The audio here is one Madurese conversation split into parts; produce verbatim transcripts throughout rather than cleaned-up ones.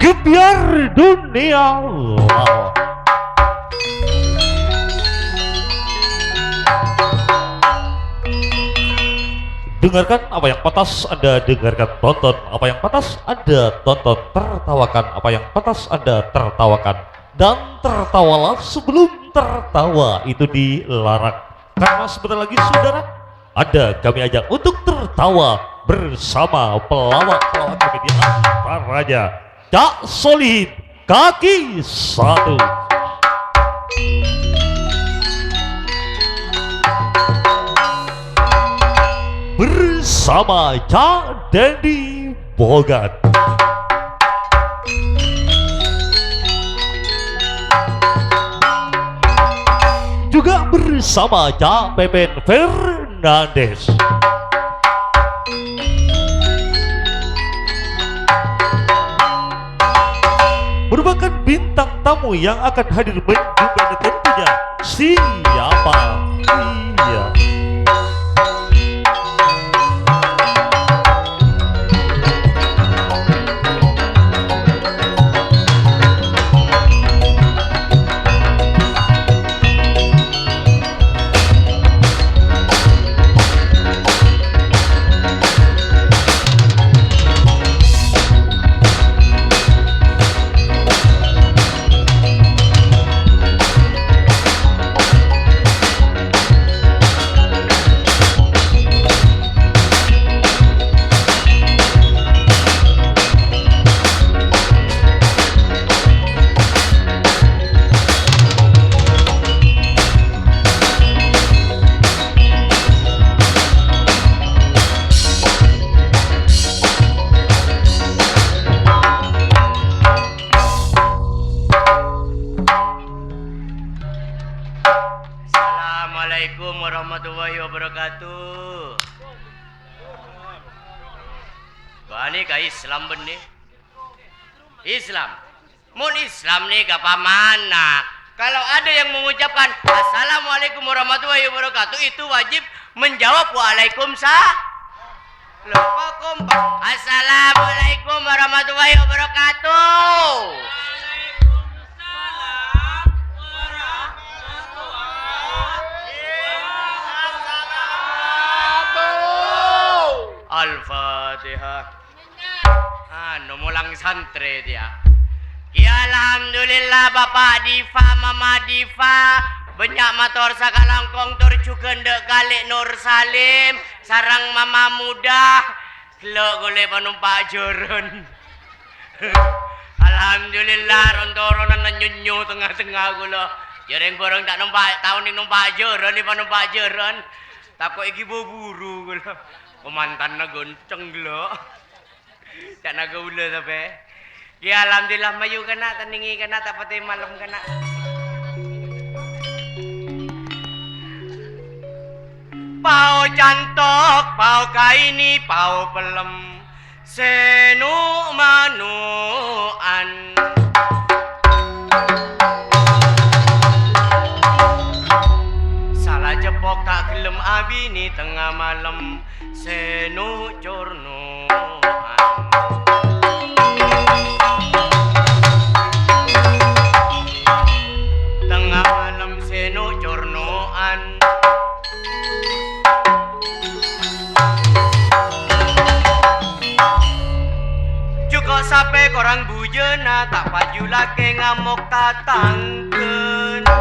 Gebyar Dunia. Dengarkan apa yang pantas Anda dengarkan, tonton apa yang pantas Anda tonton, tertawakan apa yang pantas Anda tertawakan, dan tertawalah sebelum tertawa itu dilarang. Karena sebentar lagi, saudara, Anda kami ajak untuk tertawa bersama pelawak-pelawak kami, di antaranya Cak Solihin, kaki satu. Bersama Cak Dendi Bogat. Juga bersama Cak Pepen Fernandes. Merupakan bintang tamu yang akan hadir menjumpai, tentunya, siapa? Iya. Assalamualaikum warahmatullahi wabarakatuh. Bâni ka Islam bânnè. Islam. Mon Islam nèka pamana, kalau ada yang mengucapkan, "Assalamualaikum warahmatullahi wabarakatuh," itu wajib menjawab, "Waalaikumsa-," Loh, kok kompak? "Assalamualaikum warahmatullahi wabarakatuh." Al-Fatihah. Anu, molang santrè, dia. Ya, alhamdulillah, Bapak Diva, Mama Diva, bânnya' mator sakalangkong, tor jhughân dâ' Kalè' Nur Salim, sareng Mama Muda. Ghellâ' ghulâ panompa' jhârân. Alhamdulillah, ron-toronanna nyonyo tengnga-tengnga ghulâ. Jhâreng bhâreng ta' nompa', tao nèng nompa' jhârân, è panompa' jhârân. Tako' èghibâ buru ghulâ. Kamantanna ghâncèng ghellâ'. Ca'na kaulâ sapè. Ya, alhamdulillah, mayu kana', tennengngè kana', ta' patè malem kana'. Pao cantok, pao kaènè, pao pellem, sè no'-mano'an. Sala ceppok ta' ghellem abinè tengnga malem, sè no'-corno'an. Tengnga malem sè no'-corno'an. Jhuko' sapè korang bujâna, ta' paju lakè ngamok tatangghâna.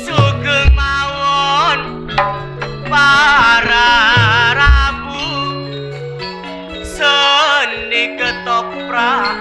Sugeng mawon para rabu, seni ketoprak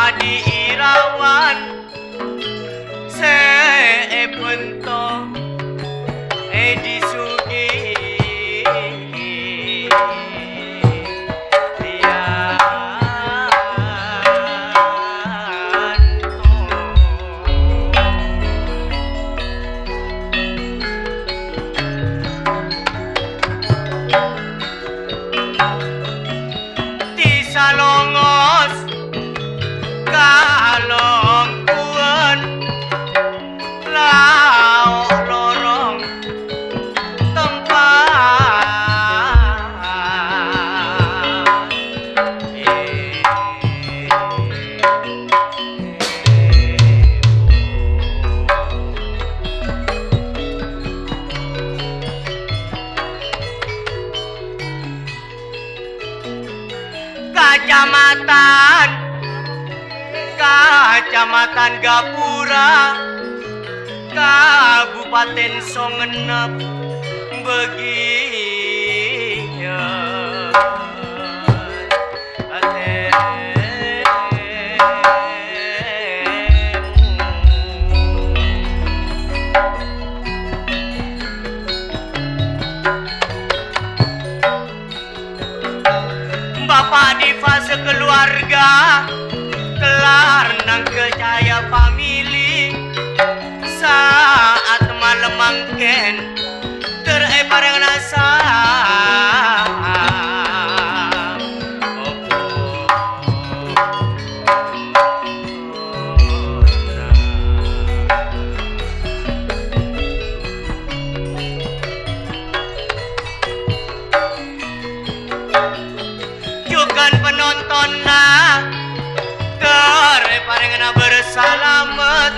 Adi Irawan sè èbhânto è Disugi. Ti salongos kalongguwân, lao' lorong tempat. Kacamatan, Kacamatan Gapura, Kabupaten Songennep, bâgiyân atèmu. Bapa' Diva sakaluwarga, kellar nangghâ cahaya famili, sa'at malem mangkèn, ter èparèngana sa-, Jhughân panontonna, ter èparèngana bârâs salamet,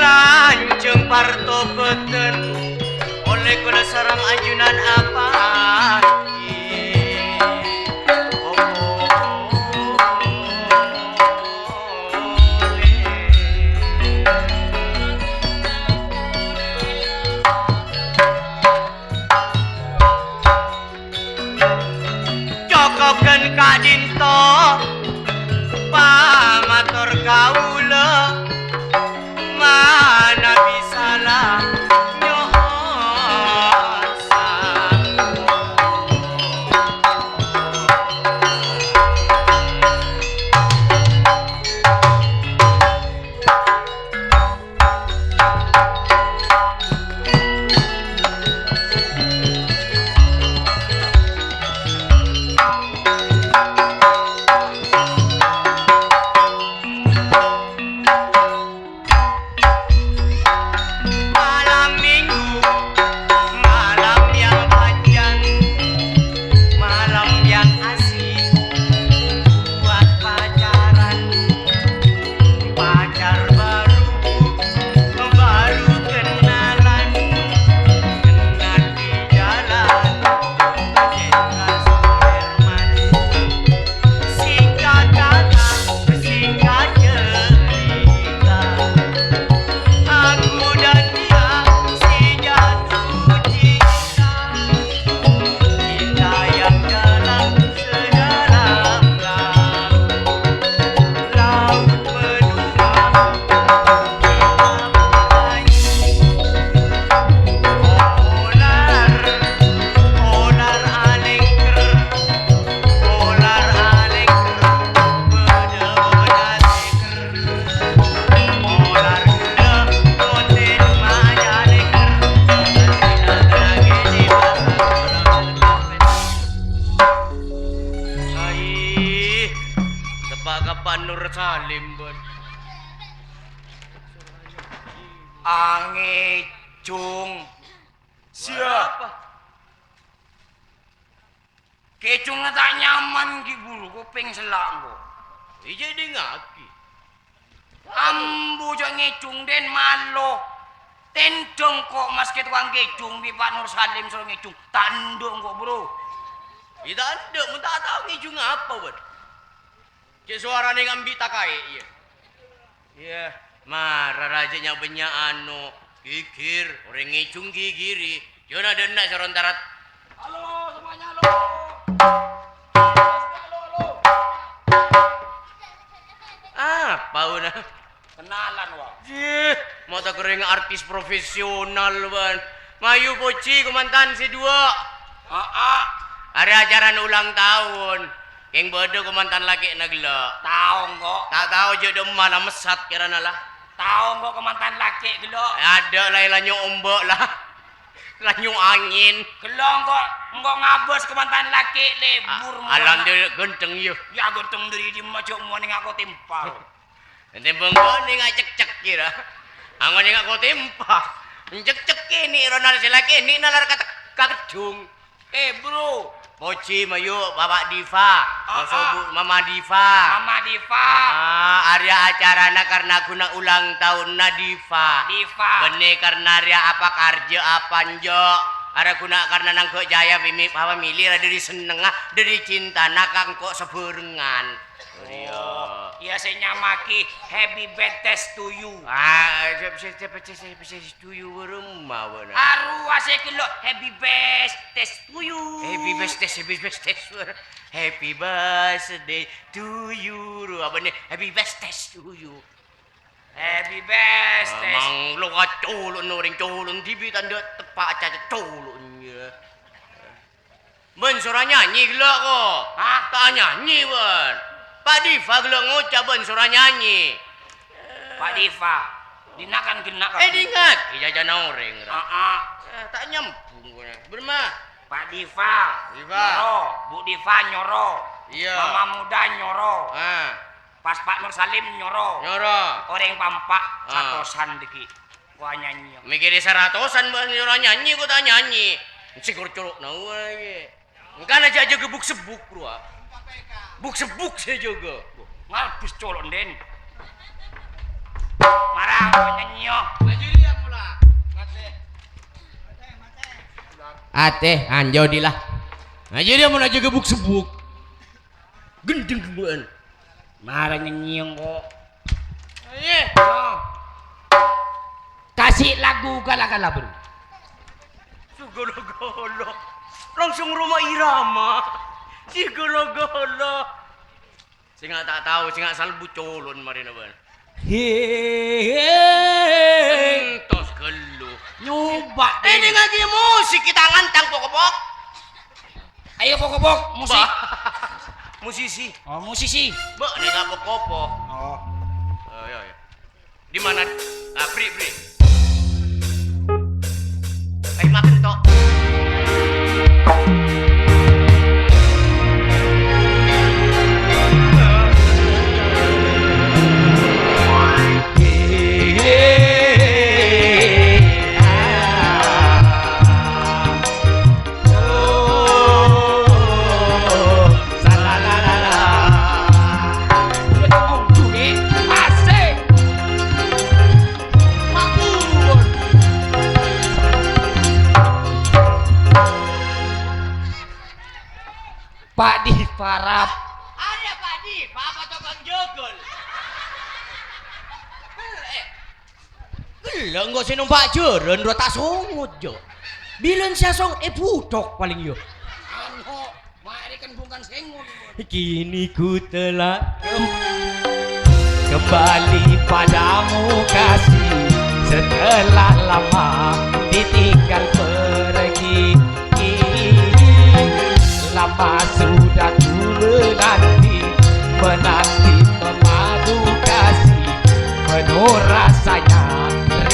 lanjhâng partobâdhân, ollè kaulâ sareng ajunan apanggi. Cokop ghân ka'dinto pamator kaulâ, manabi sala nyo'on sampora. Malam minggu, malam yang panjang, malam yang asik buat pacaran. Pacar baru, baru kenalan, kenal di jalan, Jenderal Sudirman. Singkat kata, singkat cerita, aku dan dia si jatuh cinta. Kita yang dalam sedalam laut, laut menua. Kita bermain olar, olar alèngker, olar alèngker, bâdâ-bâdâ sèngker. Ai, teppa' ka Pa' Nur Salim, bân. Angècong. Siapa? Kècongnga ta' nyaman ghi' buru, kopèng sella' engko'. Iyâ, dingngaghi. Ambu jhâ' ngècong, Den, malo. Tèndhâng ko' maskè tokang kècong bi' Pa' Nur Salim soro ngècong. Ta' endâ' engko', Bro. Iyâ, ta' endâ', mon ta' tao ngècong apa, bân? Cè' sowarana ngambi' takaè, iyâ. Iyâ, mara rajâ nya-, bânnya' ano, ghighir, orèng ngècong ghighiri, jhâ' na'-dâna' soro entarat. Halo, semuanya, halo. Halo, halo. Taon, ah. Kenalan, wa. Yeh, mata kering artis profesional, ban. Mayu pojhi kamantan sè duwâ'. Aa. Arè acarana ulang taon. Kèng bâdâ kamantan lakè'na ghellâ'. Tao, engko'. Ta' tao jhâ' dâ' emma la messat kèrana la. Tao, engko' kamantan lakè' ghellâ'. Adâ' la, la nyo' ombâ' la. La nyo' angèn. Ghellâ' engko', engko' ngabâs kamantan lakè' lebur. A-, alhamdulillah, ghântheng, yâ. Yâ, ghântheng dâri dimma jhâ' monèng ako timpa. Ente bengkone nga' cekcek kira. Angone nga' kotempa. Cekcek kene' ronal sela kene' nalar ka tek-, ka kedung. Eh, Bro. Poji mayu Bapak Diva. Ah, Maso ah. Bu Mama Diva. Mama Diva. Ah, arya acarana karena guna ulang tahunna Diva. Diva. Benne karena arya apa karja apa njo. Ara guna karena nanggo jaya bimi apa milih ra dari senenga dari cintana kangko sebarengan. Iya. Oh, iya, sè nyamake happy birthday to you. Ah, sè, sè, sè, sè, sè, sè to you, wârâmma, wâna. Arowa sè ghellâ' happy birthday to you. Happy birthday, happy birthday, wârâ-, happy birthday to you. Ro, apa ni? Happy birthday to you. Happy birthday. Ah, mang lo kacolon orèng colon dibi' tandhâ teppa' caca colon, ya. Bân sora nyanyi ghellâ', ko. Hah? Ta' nyanyi, bân. Pak Diva ghellâ' ngoca' bân sora nyanyi. Pak Diva, dinna kan genna' Eh, kabhi. Dingat. Ijajana orèng, ra. Aa. Eh, ta' nyambung, ko, na. Bârâmma? Pak Diva. Diva. Nyoro. Bu Diva nyoro. Iya. Mama Muda nyoro. Ah. Pas Pak Nur Salim nyoro. Nyoro. Orèng pampa' Ah. satosan dhâggi'. Wa nyanyi. Mikirè saratosan, bân nyoro nyanyi, ko ta' nyanyi. Sè kor colo'na wae. Engkana ja-, jâgâ buk-sebbuk, bro. Buk-sebbuk sè jâgâ. Ngabis colo', Nden. Mara, nyanyi, yo. Atè, anjo, Dila. Anjo, dia mau jâgâ buk-sebbuk. Gendeng, gendeng. Mara nyanyi engko'. Ayo. Kasih lagu gala-gala, Bro. Su golo-golo. Langsung Rhoma Irama. Si golo-golo. Sè nga' ta' tao, sè nga' salbu colon marèna bân. He, he. Entos ghâllu. Nyoba, Dèn. Dèngngaghi musik kita ngantang pokok-pokok. Ayo, pokok-pokok, musik. Bah. Musisi. Oh, musisi. Bâ', nèng apa kopo? Oh. Oh, iya, iya. Di mana? Ah, beri, beri. Eh, makan, Tok. Pak Dipa, Rap. Ada Pak Dipa, apa tukang jogol? Eh, Ella engko' sè nompa' jhârân ro ta' songot, Jo. Bilân sè asong è buthok palèng, yo. Ano, ma'rè kan bungkan sengon. Kini ku telah kem-, kembali padamu, kasih, setelah lama ditinggal pergi. Lama sudah ku menanti, menanti memadu kasih, penuh rasanya rindu.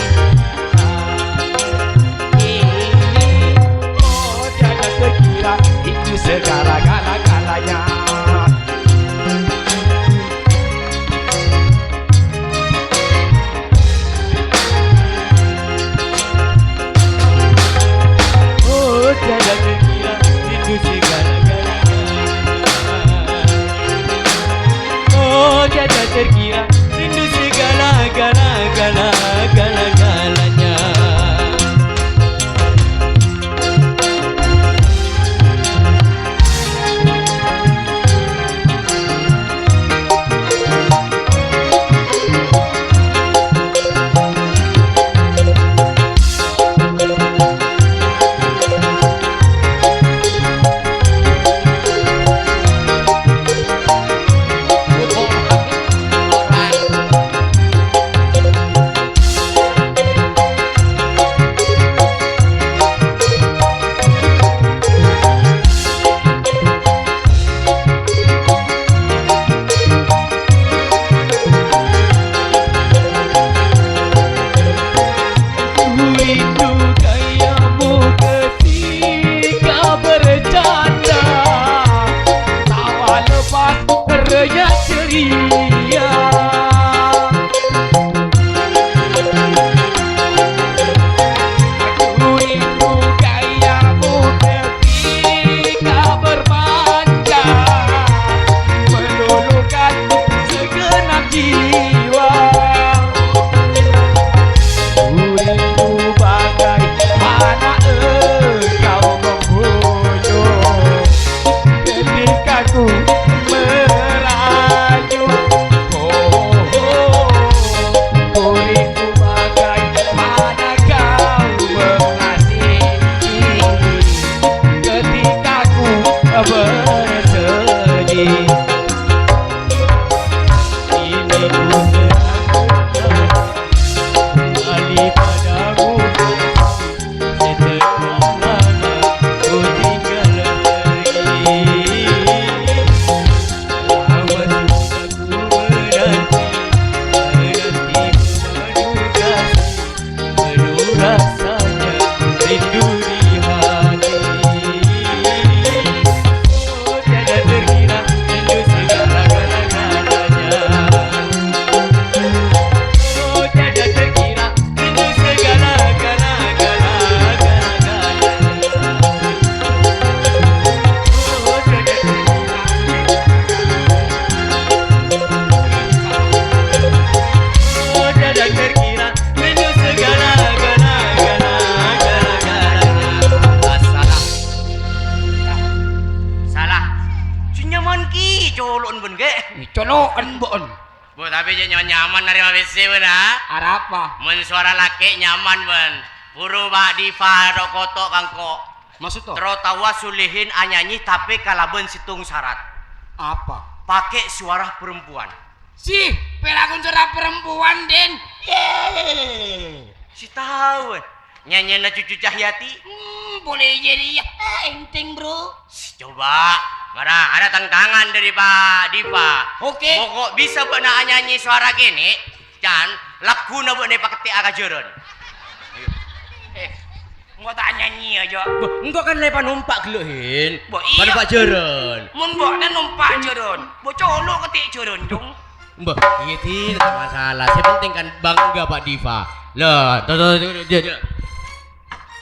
Oh, tiada terkira itu segala-gala-galanya. Oh, tiada terkira rindu segala-galanya. Oh, tiada terkira rindu segala-gala-gala-gala-galanya. Iyâ. Adu rindu gaya muda tika berpanjang, melulukan segenap jiwa. Rindu bagaimana engkau membujuk ketika ku merayu. Oh, oh, oh, rindu bagaimana kau mengasihi ketika ku bersedih. Ini ku serahkan kembali padamu. Setelah lama ku tinggal pergi, lama sudah ku menanti, menanti madu kasih, penuh rasanya rindu di hati. Oh, tiada terkira rindu segala-galanya. Oh, tiada terkira rindu segala-gala-gala-gala. Oh, tiada terkira. Oh, tiada terkira rindu segala-gala-gala-gala-gala. Salah. Salah. Sè nyaman ki colo'en bân, ghi. Colo'en, bân. Bu, tapè jhâ' nyaman-nyaman narèma W C, bân, ha? Arapa? Mon sowara lakè' nyaman, bân. Buru Pak Diva ro' koto' ka engko'. Maksud to? Terro tawa solehin anyanyi, tapè kalabân sèttong sarat. Apa? Pakè' sowara perempuan. Sih, pèlagon sowara perempuan, Den. Yeay. Sè tao, bân. Nyanyèna Cucu Cahyati? Hmm, boleh jadi ya. Ah, enteng, Bro. Coba, mara, ada tantangan dari Pak Diva. Oke. Pokok bisa bâ'na anyanyi sowara kènè', can, lagghuna bâ'na èpakette'a ka jhârân. Eh, engko' ta' nyanyi aja. Bâh, engko' kan lè panompa' ghellâ', Hin. Bâh, iyâ. Panompa' jhârân. Mon bâ'na nompa' jhârân, bâh, colo' ketè' jhârân, Cong. Mbah, iyâ, Din, ta' masalah. Sè penting kan bangga, Pak Diva. Lah, to, to, to, to, to.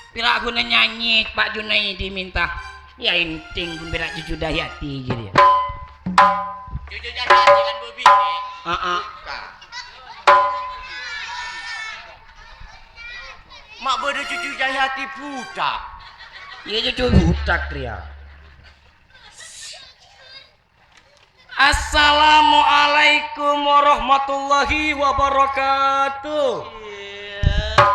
Pèra' ghuna nyanyi, Pak Junaidi minta. Ya, enteng pon pèra' Cucu Cahyati, gitu ya. Cucu Cahyati kan bobine. Heeh. Bukan. Ma' bâdâ Cucu Cahyati budak. Iyâ, Cucu budak, rèya. Assalamualaikum warahmatullahi wabarakatuh. Iyâ.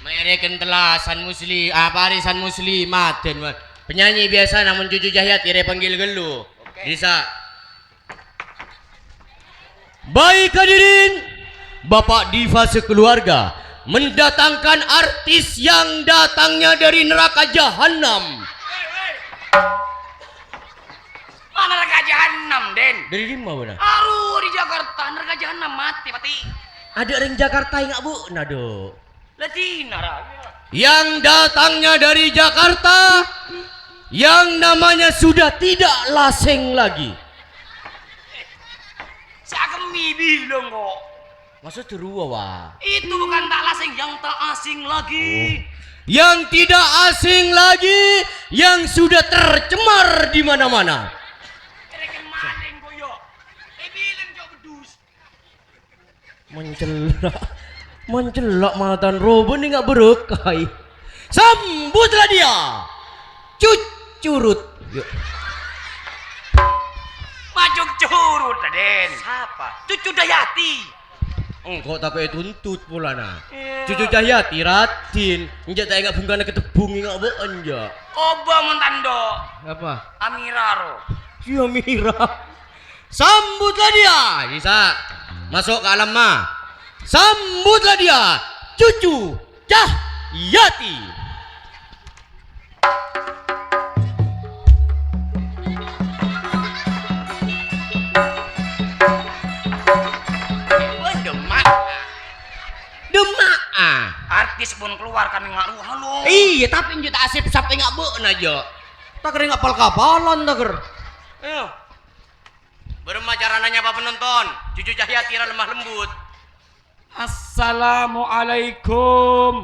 Ma'èrè kentella san musli-, apa, arisan muslimat, den, Wan. Penyanyi biasa, namun Cucu Cahyati rè panggil ghâllu. Oke. Bisa. Baik, hadirin, Bapak Diva sekeluarga mendatangkan artis yang datangnya dari neraka jahanam. Ma' naraka jahanam, Den? Dari dimma, bâ'na? Arowa, di Jakarta, naraka jahanam matè, patè. Adâ' rèng Jakarta enga' bâ'na, Do'. Lah, dina, ra. Yang datangnya dari Jakarta, yang namanya sudah tidak laseng lagi. Sè akemmè bilang kok. Maksud rowa, Wa? Itu bukan tak laseng, yang tak asing lagi. Oh. Yang tidak asing lagi, yang sudah tercemar di mana-mana. Tereken maling kok, yo. Eh, bilang, Cok, bedus. Mencellak. Mencellak matan roba ni nggak berkah. Sambutlah dia. Cucurut. Yuk. Majuk curut, Raden. Siapa? Cucu Dayati. Engko' tako' ètuntut polana. Iya. Cucu Cahyati, Raden. Enjâ' ta' enga' bungkana ketebbung enga' bâ'en, enjâ'. Oba mon tandho. Apa? Amira, ro. Si Amira. Sambutlah dia, Nisa. Masuk ke alam ma. Sambutlah dia, Cucu Cahyati. Wah, demak. Demak, ah. Artis pon keluar kan enga' rowa, halo. Iya, tapi enjâ' ta' asep-sap enga' bâ'en, Jo. Taker enga' pal-kapalan, taker. Ayo. Bârâmma carana nyapa penonton? Cucu Cahyati ra lemah lembut. Assalamualaikum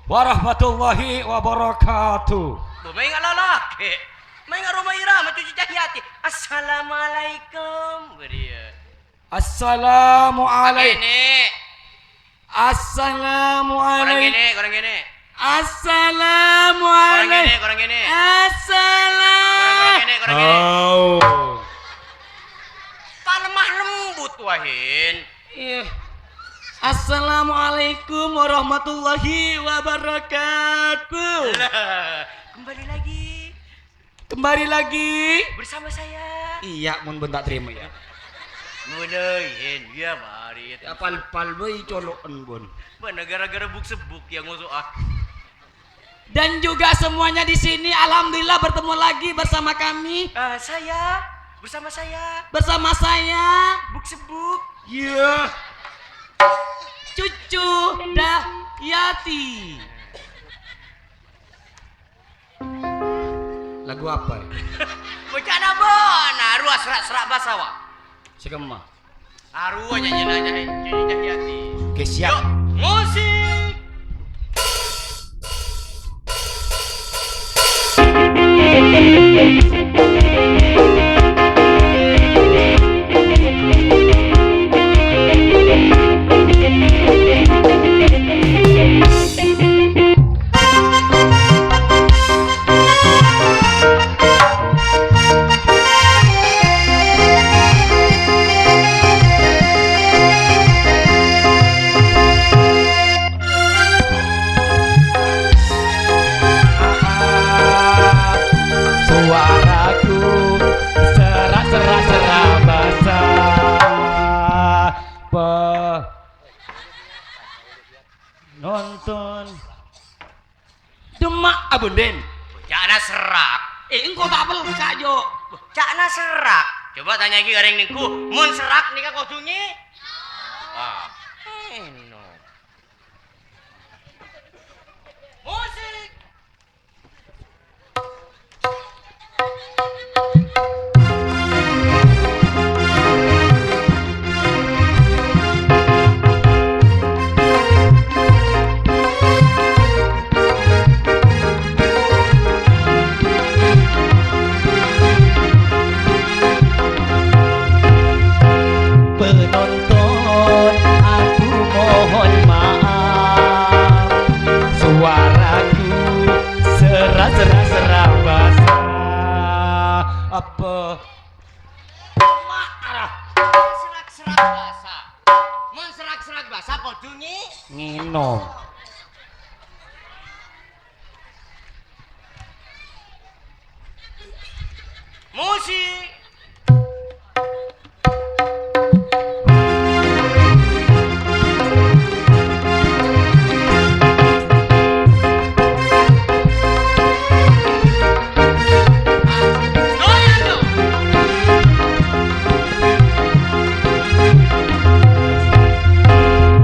warahmatullahi wabarakatuh. Bâ, maènga' lalakè'. Maènga' Rhoma Irama, Cucu Cahyati. Assalamualaikum. Bâriyâ. Assalamualaikum. Kènè'. Assalamualaikum. Korang kènè', korang kènè'. Assalamualaikum. Korang kènè', korang kènè'. Assalam-, korang kènè', korang kènè'. Oh. Palemah lembut, Wahin. Iya. Assalamualaikum warahmatullahi wabarakatuh. Lah, kembali lagi. Kembali lagi. Bersama saya. Iyâ, mon bun ta' tarèma, iyâ. Mulai, Hen. Iyâ, mari. Ya, pal-pal bhâi colo'en, bun. Mana gara-gara buk-sebuk yang ngoso'a. Dan juga semuanya di sini, alhamdulillah bertemu lagi bersama kami. Eh, saya, bersama saya. Bersama saya. Buk-sebuk. Iya. Cucu Cahyati. Lagu apa ya? Bocana bâna, arowa serak-serak basa, wa. Sè kemma. Arowa nyanyina Cah-, Cucu Cahyati. Oke, siap. Yuk, musik. Suaraku serak, serak, serak basa. Pe-, nonton. Demma' abundhen. Ca'na serak. Eh, engko' ta' pelka', Jo. Ca'na serak. Coba tanya iki ka rèng nèko, mon serak nèka kodhu nyi-, ah, eno. Musik. Penonton, aku mohon maaf, suaraku serak, serak, serak basa. Apa? Serak-serak basa. Mon serak-serak basa kodhu ngi-, nginom. Musik.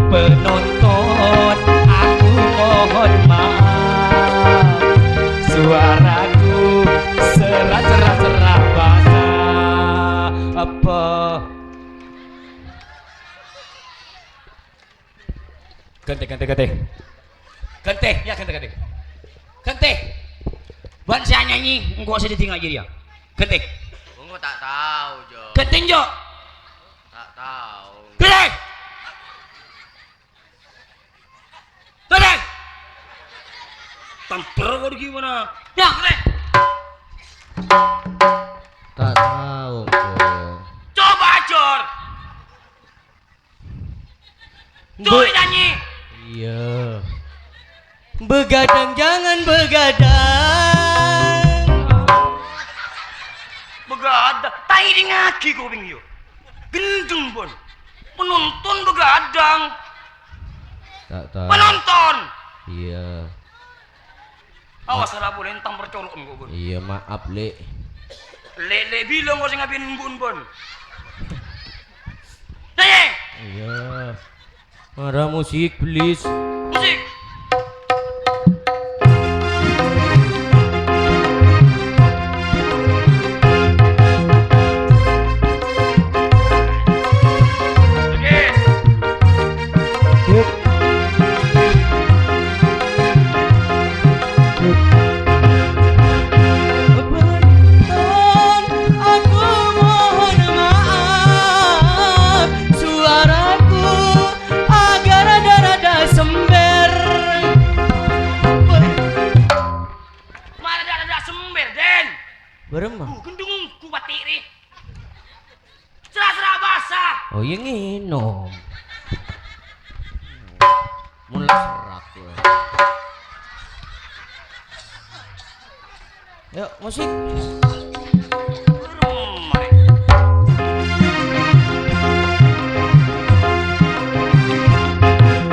Penonton, aku mohon maaf, suaraku serak, serak, serak basa. Apa? Ghântè, ghântè, ghântè. Ghântè, ya, ghântè, ghântè. Ghântè. Bâ'na sè anyanyi, engko' sè èdingngâ' jârèya. Ghântè. Engko' ta' tao, Jo. Ghântè, Jo. Ta' tao. Ghântè. Ghântè. Tampar kodhu gimana? Ya, ghântè. Ta' tao, Jo. Coba, Jor. Coba Bu- nyanyi. Iya. Begadang jangan begadang. Begadang. Ta' èdingngaghi kopèng, yo. Ghendheng, Bon. Penonton begadang. Ta' tao. Penonton. Iya. Awas, ra polè èntam percolo'en kok, Bon. Iya, maaf, Lè'. Lè', Lè', bilâng kok sè ngabin embun, Bon. Lè'! Iya. Mara musik, please. Musik. nom. Mon la serak kowe. Yo, musik.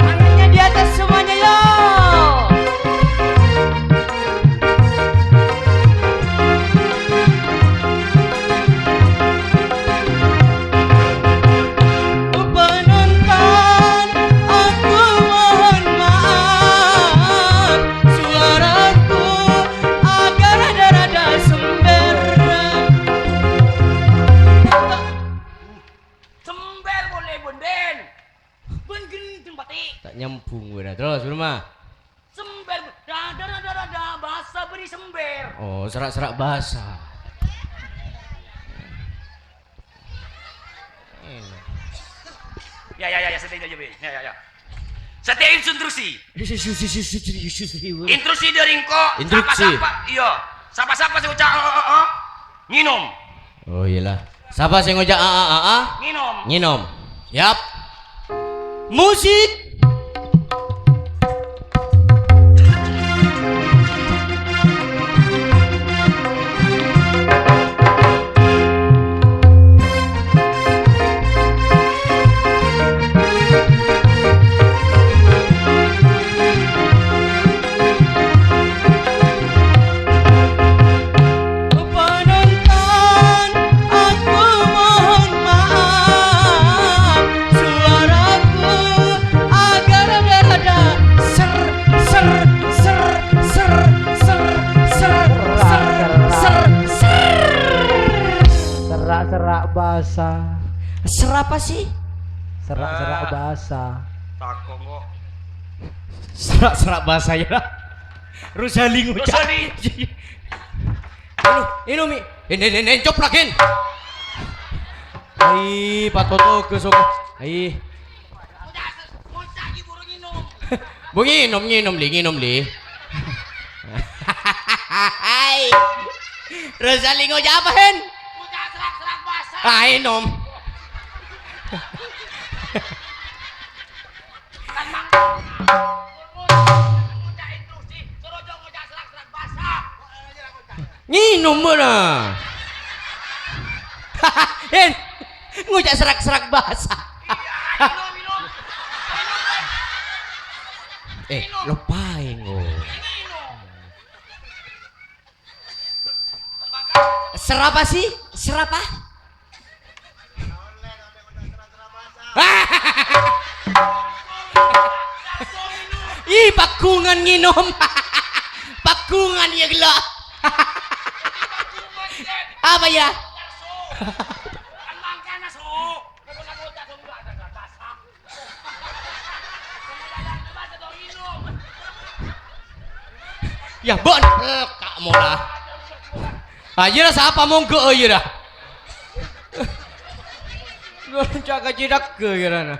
Tangannya di atas semuanya, yo. Penonton, aku mohon maaf, suaraku agak rada-rada sember. Sember boleh, Bun, Ben. Bun gendeng pati. Ta' nyambung kowe, terus, Bun, mah. Sember, Bun. Rada, rada, rada, basa bâri' sember. Oh, serak-serak basa. Ini. Ya, ya, ya, ya, santai aja, Bun. Ya, ya, ya. Santai, instruksi. Instruksi. Instruksi dari engko'. Instruksi. Sapa-sapa, iya. Sapa-sapa sing ngoca', "Oh, oh, oh," nginum. Oh, iyalah. Sapa sing ngoca', "Ah, ah, ah, ah"? Nginum. Nginum. Yap. Musik. Penonton, aku mohon maaf, suaraku agak rada-rada ser, ser, ser, ser, ser, ser, ser, ser, ser. Serak-serak basa. Serapa sih? Serak-serak basa. Takon kok. Serak-serak basa ya. Rosali ngucap. Rosali. Inu, inu, Mi. Ini, ini, ini, cop lagi. Ai, patoto ke soko. Ai. Bu nginum, nginum, Li, nginum, Li. Hai. Rosali ngoca' apa, Hen? Ngoca' serak-serak basa. Ah, nginum. Kan mang-, ngoca' instruksi, suruh jok ngoca' serak-serak basa. Nginum, mana? Hen, ngoca' serak-serak basa. Iya, minum, minum. Eh, lupain, kok. Minum. Serapa sih? Serapa? Ih, pagungan nginum. Pagungan ya gelo. Apa ya? Ya, bon, eh, Kak Mola. Ayo lah, sapa monggo, ayo lah. Lu cak kacidak ke, ya, Rana.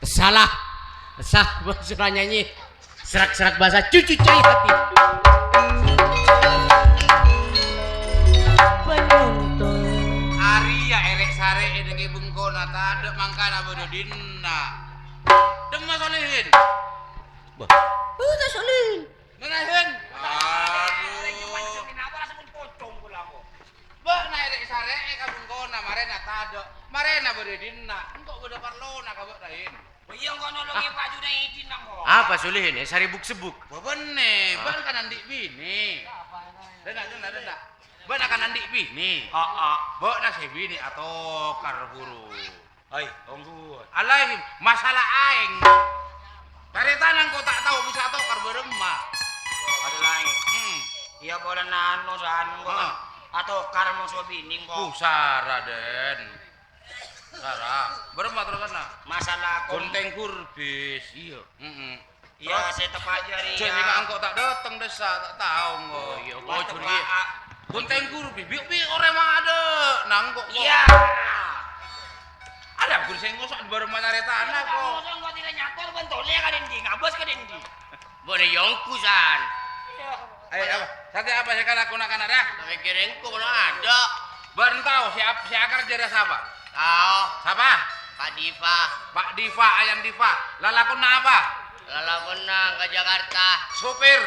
Salah. Sah, bos, sudah nyanyi. Serak-serak basa cucu cai hati. Penonton. Arèya èrè'-sarè'è dâgghi' bengkona tadâ' mangkana bâdâ dinna'. Dâmma Solihin. Bâh. Bâh, ta' Solihin. Ngenahin. Aduh. Bâ'na èrè'-sarè'è ka bengkona, marèna tadâ'. Marèna bâdâ dinna'. Engko' bâdâ parlona ka bâ'na, Hin. Bâ, iyâ, engko' nolongè Pak Junaidi, nang, kok. Apa, Solihin? È, saribuk-sebuk. Bâ, bânnè. Hah? Bâ'na kan andi' binè. Dânna', dânna', dânna'. Bâ'na kan andi' binè. Aa. Bâ'na sè binè atokar buru. Hai, ongghu. Alaih, masalah aèng. Tarètan engko' ta' tao bisa atokar bârâmma. Masalah aèng. Hmm. Iyâ, polana anu, San, engko' kan atokar moso binè, engko'. Pusara, Den. Sara, bârâmma terrosanna? Masalah kon- Ghun tèng ghur bis. Iyâ. Heeh. Iyâ, terros, sè teppa' jârèya. Jhâ' nèka engko' ta' dâteng dâssa, ta' tao engko'. Oh, iyâ, oh, jhâ' rèya. Ghun tèng ghur bis, bi', bi' orèng madâ', nang engko'. Iyâ. Ada ghun sè ngoso' bârâmma tarètanna, kok. Ngoso' engko' tèla nyator bân tolè ka dindi, ngabâs ka dindi. Bâ'na yongku, San. Iyâ. Ayo, apa? Satèya apa sè kalakona kana', ra? Ta' mèkkèrè engko' bâ'na ada. Bâ'na tao sè ap-, sè akar jârèya sapa? Tao. Sapa? Pak Diva. Pak Diva, Ayan Diva. Lalakonna apa? Lalakonna ka Jakarta. Sopir.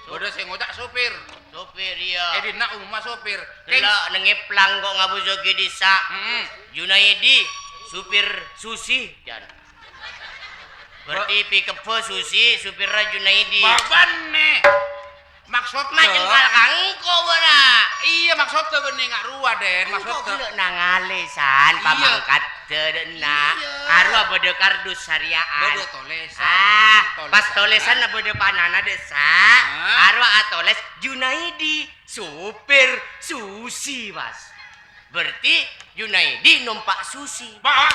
Sop- Bâdâ sè ngoca' sopir. Sopir, iyâ. È dinna' umumma sopir. Kèng Ghellâ' neng èplang kok ngabusoghi dhisa. Mm-mm. Junaidi, supir Susi, jân. Berarti pikebbhâ Susi, supirra Junaidi. Bâbâna. Maksodda? Macengkal ka engko', bâ'na. Iyâ, maksodda bâ'na nga' rowa, Den. Engko' Maksodda ghellâ' nangalè, San, Iyâ. pamangkaddhâ, dâ' enna'. Iyâ. Arowa bâdâ kardus sarèya'an. Bâdâ tolèsan. Ah, pas Tolèsan. tolèsanna bâdâ panana, dâ', Sa'. Hah? Arowa atolès Junaidi, supir Susi, pas. Berarti Junaidi nompa' Susi. Bâ'.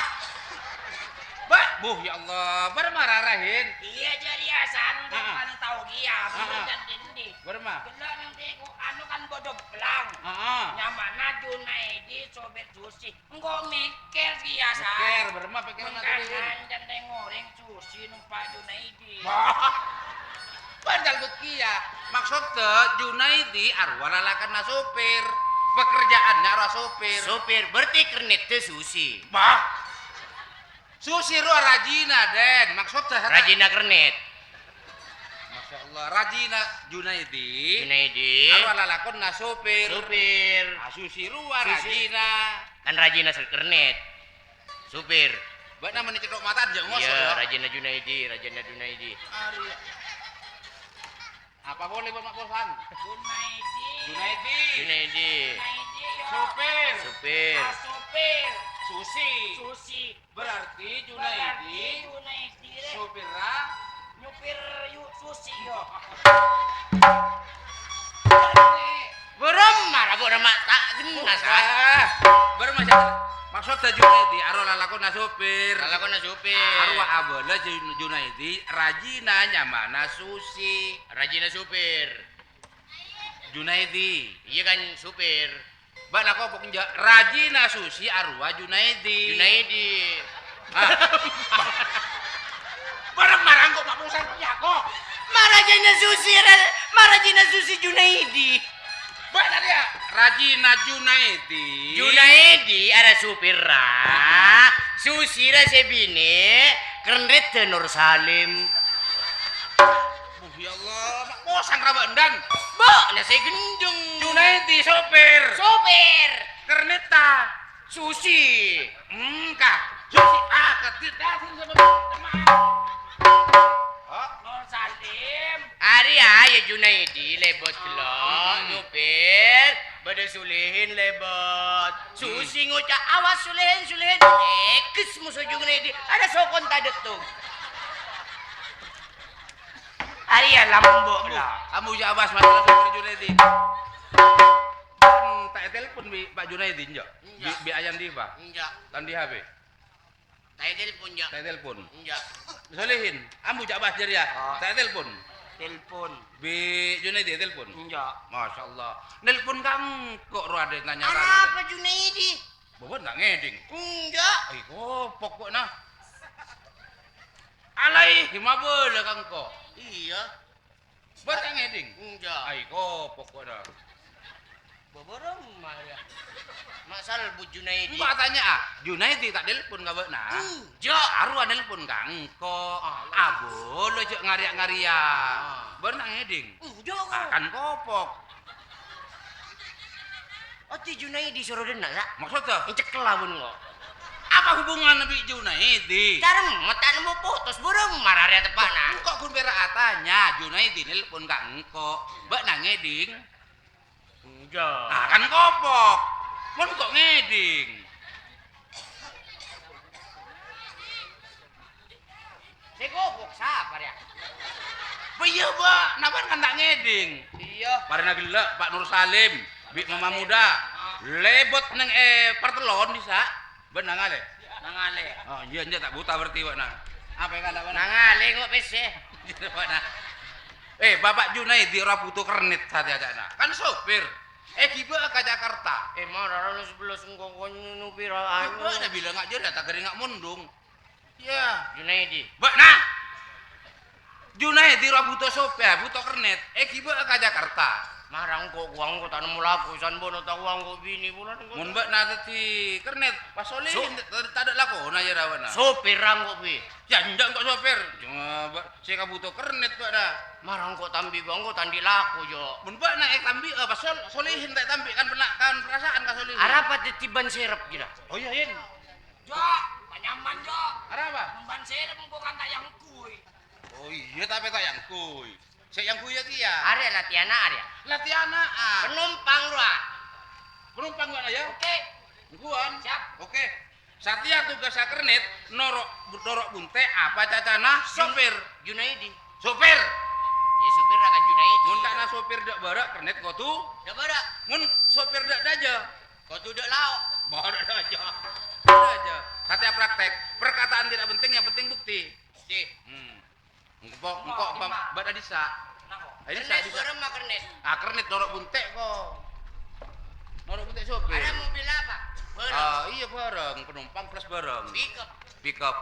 Bâ'. Buh, ya Allah. Bârâmma rarahin? Iyâ, jârèya, San. Heeh. Kan tao kèya, Heeh. bârâmma jân dindi. Bârâmma? Ghellâ' neng tèko, anu kan bâdâ blang. Heeh. Nyamana Junaidi, sopir Susi. Engko' mèkkèr kèya, San. Mèkkèr, bârâmma pèkkèranna Mengkana tadi? Jân tèngorèng Susi nompa' Junaidi. Wah. Bân calbut kèya. Maksodda Junaidi arowa lalakonna sopir. Pekerjaannya arowa sopir. Sopir, berarti kernettè Susi. Bah. Susi rowa rajina, Den. Maksodda sapa? Rajina kernet. Masya Allah, rajina Junaidi. Junaidi. Arowa lalakonna sopir. Sopir. Ah, Susi rowa Susi. rajina. Kan rajina sè kernet. Supir. Bâ'na mènè cèthok mata jhâ' ngoso, Iyâ, ya? Rajina Junaidi, rajina Junaidi. Arèya. Apa polè, Bâ', ma' posan? Junaidi. Junaidi. Junaidi. Junaidi, ya. Supir. Supir. Ah, supir. Susi. Susi. Berarti Junaidi Berarti Junaidi, rè. Supirra. Nyupir yu-, Susi, yo. Bârâmma ra, bârâmma ta' genna, San. Ah, bârâmma, San? Maksodda Junaidi, arowa lalakonna sopir. Lalakonna sopir. Arowa abâlâ Jun-, Junaidi, rajina nyamana Susi. Rajina sopir. Junaidi. Iyâ, kan, sopir. Bâ'na kopok enjâ', rajina Susi arowa Junaidi. Junaidi. Ah. Bârâmma ra engko' ma' posan kèya, ko'. Ma' rajina Susi ra-, ma' rajina Susi Junaidi. Bâ'na rèya, rajina Junaidi. Junaidi arowa supirra. Susi ra sè binè', kernettè Nur Salim. Oh, ya Allah, ma' posan ra bâ'na, Dan. Bâ'na sè ghendheng. Junaidi sopir. Sopir. Kernetta. Susi. Engka. Susi. Ah, kedit. Ah, sini sama teman. Oh. Nur Salim. Arèya, ya Junaidi, lèbât gellâ'. Hmm. Nyupir. Bâdâ Sulihin lèbât. Hmm. Susi ngoca', "Awas, Sulihin, Sulihin." Èkes moso Junaidi. Ada sokon tadettung. Arèya lambok la. Ambu jhâ' abâs masalah Dokter Junaidi. Kan ta' ètelpon bi' Pak Junaidi, enjâ'? Enjâ'. Bi', bi' Ayan Diva? Enjâ'. Tan di H P? Ta' ètelpon, enjâ'. Ta' ètelpon? Enjâ'. Solihin, ambu jhâ' abâs jârèya. Ah. Ta' ètelpon? Telpon. Bi' Junaidi ètelpon? Enjâ'. Masya Allah. Nelpon ka engko' ro adâ' tanya. Arapa Junaidi? Bâbâ ta' ngèdhing. Enjâ'. Ai, kopok kok, nah. Alai, mabâlâ ka engko'. Iyâ. Bâ' ta' ngèdhing. Enjâ'. Ai, kopok kok, nah. Bâbârâmma, ya. Ma' salbu Junaidi. Engko' atanya, ah. Junaidi ta' nelpon ka bâ'na? Enjâ'. Arowa nelpon ka engko'. Ah, abâlâ jhâ' ngarèya-ngarèya. Ah. Bâ'na ngèdhing. Enjâ', kok. Ah, kan kopok. Oddhi Junaidi soro dhenna', Sa'? Maksodda? Ècekkella bân engko'. Apa hubunganna bi' Junaidi? Carèmma ta' nemmo potos, bârâmma ra rèya teppa'na. Engko' ghun pèra' atanya, Junaidi nelpon ka engko'. Bâ'na ngèdhing? Enjâ'. Nah, kan kopok. Mon engko' ngèdhing. Sè kopok sapa rèya? Bâ iyâ, Bâ. Napa kan ta' ngèdhing? Iyâ. Marèna ghellâ' Pak Nur Salim, bi' Mama Muda. Ah. Lèbât neng, eh, partellon bisa. Bâ'na nangalè? Nangalè. Oh, iyâ, enjâ' ta' buta berarti, Bâ'na. Apa èkala', Bâ'na? Nangalè kok pèssè. Bâ'na. Eh, Bapak Junaidi ora buto kernet satèya, ca'na. Kan sopir. Eh, ghibâ'â ka Jakarta. Eh, mara ra sebellas engko' kon nyupir, anu. Bâ'na bilâng nga' jârèya ta' ghârènga' mondhung. Iyâ. Junaidi. Bâ'na. Junaidi rowa buto sopè, buto kernet. Eh, ghibâ'â ka Jakarta. Marang ko' kowa engko' ta' nemmo lako, san bâ'na ta' kowa engko' binè polana engko'. Mon bâ'na dhâddhi kernet, pas Solihin So- ta-, tadâ' lakona ya rawana. Sopir ra engko' bi. Ya, enjâ' engko' sopir. Coma bâ-, sè kabhuto kernet bâ'na. Marang ko' tambi' kowa engko' ta' andi' lako, Jo. Mon bâ'na ètambi'â, pas Sol-, Solihin ta' ètambi' kan pena-, kan perasaan ka Solihin. Arapa dhâddhi ban serep kira? Oh iya, Yin. Jo, panyaman, Jo. Arapa? Mon ban serep engko' kan ta' èangghuy. Oh iya, tapè ta' èangghuy. Sè èangghuy kèya. Arèya latihanna arèya. Latihanna, ah. Penompang rowa. Penompang rowa ya? Oke. Engguwan. Siap. Oke. Satèya tugassa kernet noro', noro' bunte' apa cacana sopir. Junaidi. Sopir. Ya, sopir akan Junaidi. Mon ca'na sopir dâ' bârâ', kernet kodhu. Dâ' bârâ'. Mon sopir dâ' dâjâ. Kodhu dâ' lao'. Bârâ' dâjâ. Dâjâ. Satèya praktek. Perkataan tidak penting, yang penting bukti. Di. Hmm. Engko', engko', Bang, bâdâ dissa'. Napa? Dissa', dissa'. Kernet bârâmma kernet? Ah, kernet noro' bunte' ko. Noro' bunte' sopir. Ada mobil apa? Bârâng. Ah, iya, bârâng. Penumpang plus bârâng. Pickup. Pickup.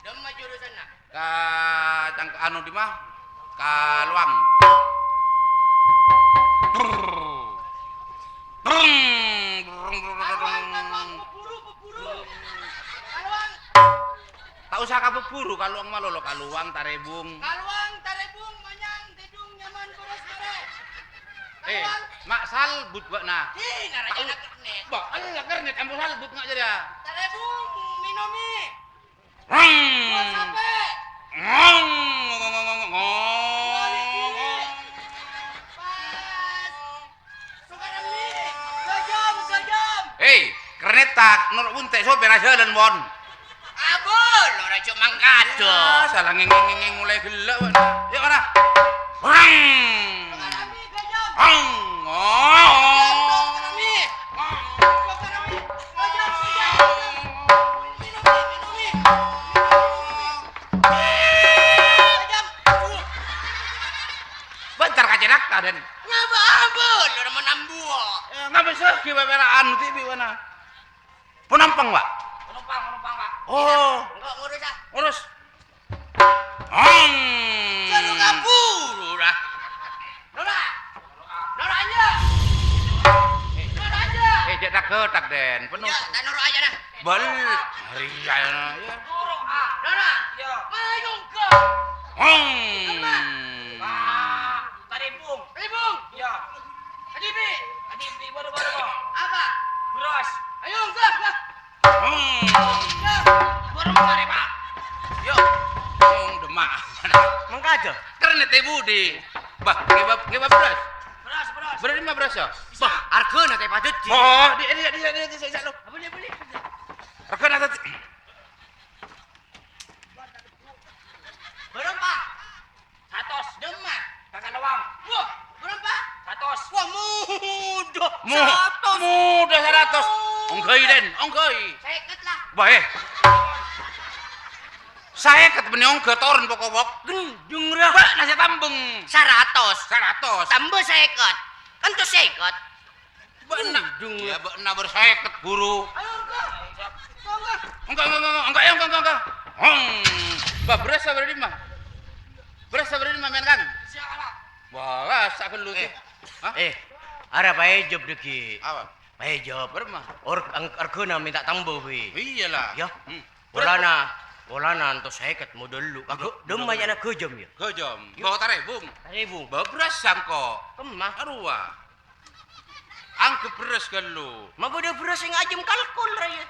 Dâmma jurusanna? Ka cangka anu dimma? Ka Luang. Kaluang, kaluang, peburu, peburu. Kaluang. Ta' osa ka peburu, Kaluang malolo, Kaluang, Tarebung. Kaluang, Tarebung, manyang, tèdung, nyaman, beres, mare. Eh, Kaluang. Ma' salbut bâ'na. Ih, narajana kernet. Bâ, ella kernet, ambu salbut nga' jârèya. Tarebung, minomi. Wang. Buat sape? Ngong, ngong, ngong, ngong, ngong. Buat ini. Pas. Sukarami, gajam, gajam. Hei, kernet ta' noro' bunte' sopir ajhâlân, Mon. Abâ, lo raja mangkada. Ah, salah ngeng, ngeng, ngeng, ngeng, mulai ghellâ', Mon. Yuk, mana? Wang. Sukarami, gajam. Wang. Oh. Sukarami. Sukarami, gajam, gajam, gajam. Minum, minum, minum. Gajam. Aduh. Bentar ka cènakta, Den. Ngabâ-abâ, lo rèmon ambuwâ. Eh, ngabâ sè ghi' bâbârâ'ân dhibi' bâ'na. Penumpang, Pak? Penumpang, penumpang, Pak. Oh. Engko' ngurus, ah. Ngurus. Hong. Jârung kaburu, dah. Nora. Nora aja. Nora aja. Eh, cè' tak-ghetak, Den. Penumpang. Ya, tak noro' aja, dah. Bal. Hari ya, ya. Nora. Iya. Mayung ke. Hong. Kemah. Ah. Taribung. Taribung. Iya. Adibi. Adibi, baru, baru, baru. Apa? Beras. Ayo, enggak, enggak. Hmm. Enggak. Baru kemari, Pak. Yo. Ngomong demak. Mangkada. Kernet ibu di. Bah, ngibab, ngibab beras. Beras, beras. Beras lima beras ya? Bah, argana teh padet, Ji. Oh, di, di, di, di, di, di, di, lo. Apa dia beli? Argana tadi. Berapa? Satos. Demma. Kakak lowang. Wah, berapa? Satos. Wah, mudah. Mu-, satos. Mudah saratos. Oh. Ongghâi, Den, ongghâi. Seket lah. Wah, eh. Seket bânnè ongghâ toron pokok-pokok. Gendeng, ra. Bâ', nasi tambeng. Saratos. Saratos. Tambah seket. Kan tuh seket. Bâ'na. Gendeng. Ya, bâ'na berseket, Guru. Ayo, enggak. Enggak, enggak, enggak, enggak, ya, enggak, enggak, enggak. Hong. Bah, beras sabarâ dimma? Beras sabarâ dimma, men, Kang? Siapa? Wah, rasa gelu, eh. Hah? Eh, ara paèjep dâggi'. Apa? Paèjep. Berapa? Or-, ang-, argana mènta tambah, wi. Iyalah. Ya. Hmm. Polana, polana antos seket model lu. Kagak, model lu. Demma ya na gajam, ya? Gajam. Ya. Bawa tarèbung. Tarèbung. Bawa beras sangko. Kemma. Arowa. Anggep beras ghellu. Mabâdâ beras sing ajâm kalkul, ra, ya?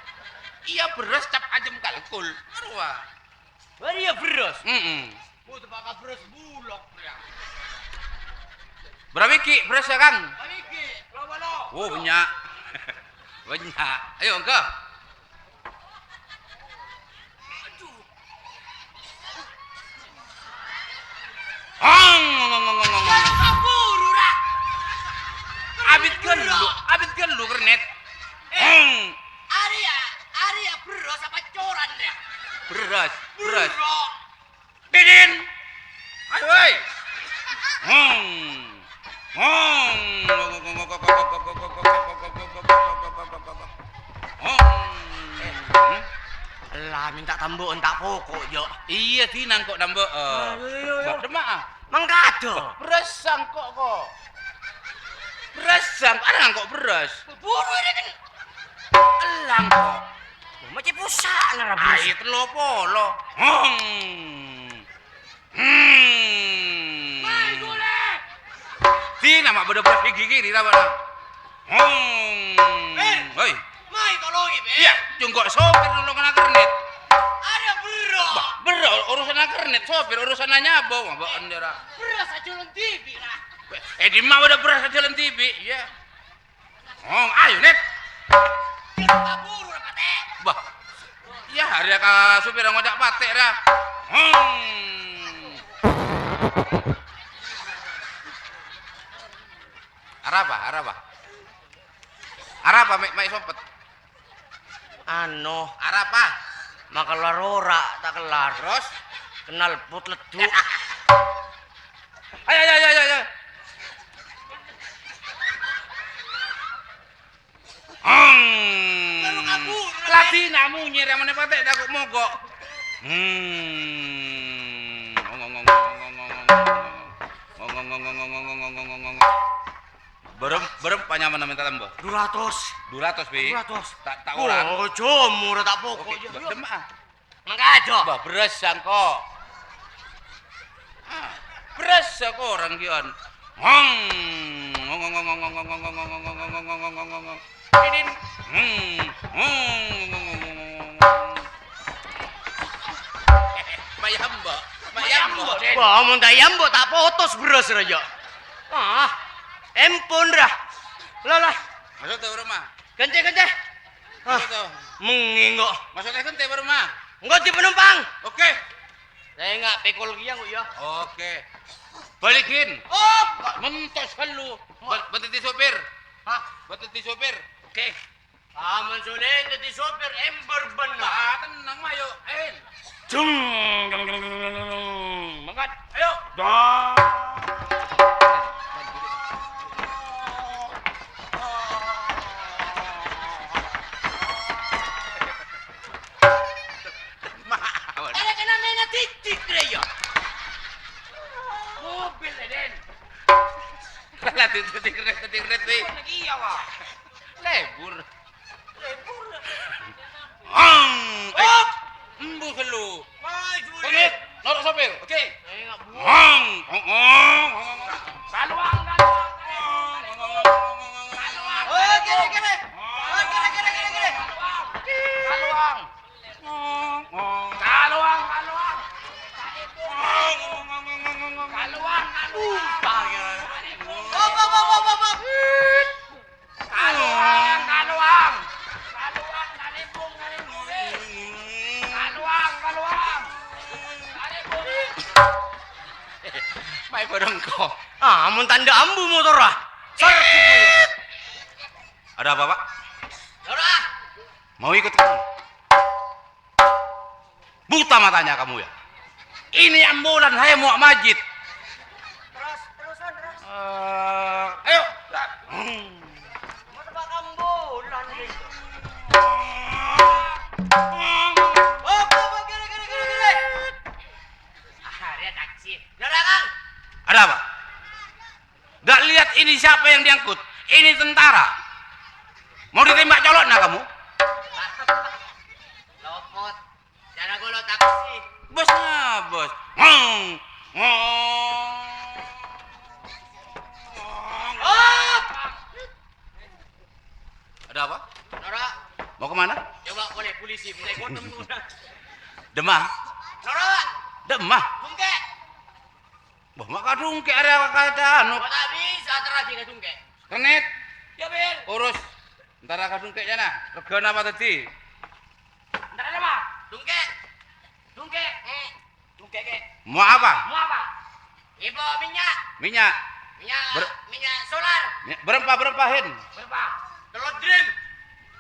Iya, beras cap ajâm kalkul. Arowa. Bâriyâ beras. Mm-mm. Bâdâ bâkal beras bulok, ya. Berapa biji beras ya, Kang? Berapa biji? Lo, lo. Oh, banyak. Banyak. Ayo, engko. Hong, ngong, ngong, ngong, ngong, ngong. Jangan kabur, ora. Abit ghellu, abit ghellu kernet. Eh, hong. Arèya, arèya beras apa coran, ya? Beras, beras. Beras. Didin. Ayo, woi. Hong. Hong. Hong. Ella, mènta tambâ'ân ta' poko', Jo. Iyâ, dinah engko' tambâ'ân. Ayo, ayo, ayo. Bâ', demma, ah. Mangkada. Beras sangko' ko. Berrâs, arè ngangko' berrâs. Buru ini kan. Èlang kok. Macam pusaka, ra berrâs. Ayo, tello polo. Hong. Hmm. Mai, Sule. Dina ma' bâdâ berrâs ghi' kèra, ra, Pak? Hmm. Pir. Hei. Mai, tolongi, Pir. Iyâ, congko' sopir nolongan kernet. Ada berrâs. Bah, berrâs urusan kernet, sopir urusan nyabâ, ma' bâ'ân, ra. Berrâs ajhâlân dhibi', ra. Eh, dimma bâdâ berrâs ajhâlân dhibi', iyâ. Oh, ayo, Net. Kita buru, Pak Tè. Bah. Iyâ, arè ka sopir ngoca' patè', ra. Hmm. Arapa, arapa? Arapa, ma', ma' sompet? Ano. Arapa? Makellar ora, ta' kellar. Terus? Knalpot leddu'. Ayo, ayo, ayo, ayo, ayo. Hmm. Lalu kabur, Ladina munyi, remane patè' tako' mogok. Hmm. Bârâmpa, bârâmpa nyamana mènta tambâ? Du ratos. Du ratos, Pi? Du ratos. Ta', ta' ora. Oh, jhâ' mora ta' poko'. Oke, jhâ'. Demma. Mangkajo. Bah, berrâs sangko. Ah, berrâs sangko orang kion. Hong. Didin. Hmm. Hong. Mayambo. Mayambo, Den. Wah, mon ta' yambo, ta' potos berrâs, ra, jhâ'. Ah, empon, ra. Lah, lah. Masuk tuh rumah. Kènca, kènca. Ah, mengi engko'. Masuk kènca, rumah. Engko' di penumpang. Oke. Saya nggak pekol kia, engko', ya. Oke. Balikin. Oh. Mentos ghâllu. Ba-, bâdâ di sopir. Hah? Bâdâ di sopir. Oke. Aman Sule dâddi sopir ember benneng. Ah, tenang, mayo, En. Jeng, jeng, jeng, jeng, jeng, jeng. Mangkat. Ayo. Dah. Mawon. Ada kena main titik, ya. Mobil, Den. Lah, titik, titik, titik, titik. Lagi, ya, Pak. Lebur. Ang! Eh, embu ghâllu. Maju, Pengit, noro' sopir. Oke. Ang! Ang! Ang! Kaluang, kaluang. Kaluang. Oh, kiri, kiri. Oh, kiri, kiri, kiri, kiri. Kaluang. Kaluang, kaluang. Kaluang, kaluang. Hop, hop, hop, hop, hop, hop. Kaluang, kaluang. Kaluang, kalèbung, kalèbung. Kaluang, kaluang. Kalèbung. Maè bâreng ko. Ah, mon tandhâ ambu motorra. Sar. Ada apa, Pak? Dora. Mau ikut kamu? Buta matanya kamu, ya? Ini ambulan, saya mau majit. Terus, terusan, terus. Eh, ayo. Hmm. Mau tebak ambulan, nih. Oh, oh, oh, gini, gini, gini, gini. Ah, dia taksi. Dora, Kang. Ada apa? Nggak lihat ini siapa yang diangkut? Ini tentara. Mau ditembak colokna kamu? Lopot. Cara golo taksi. Bos ngabos. Ngong. Ngong. Oh! Ada apa? Nora. Mau kemana? Coba boleh polisi, mulai potong dulu. Demah? Nora. Demah? Bungke. Wah, ma' kadhungke' arè kata anu. Kok ta' bisa terus dikadhungke'? Kernet. Ya, Bil. Urus. Entar kadhungke' jâna. Regana apa tadi? Entar ada, Pak. Dungke'. Dungke'. Eh. Dungke', Kè. Mau apa? Mau apa? Ibu minyak. Minyak. Minyak, Ber- minyak solar. Minyak berempa, berempa, Hen? Berempa? Tello drum.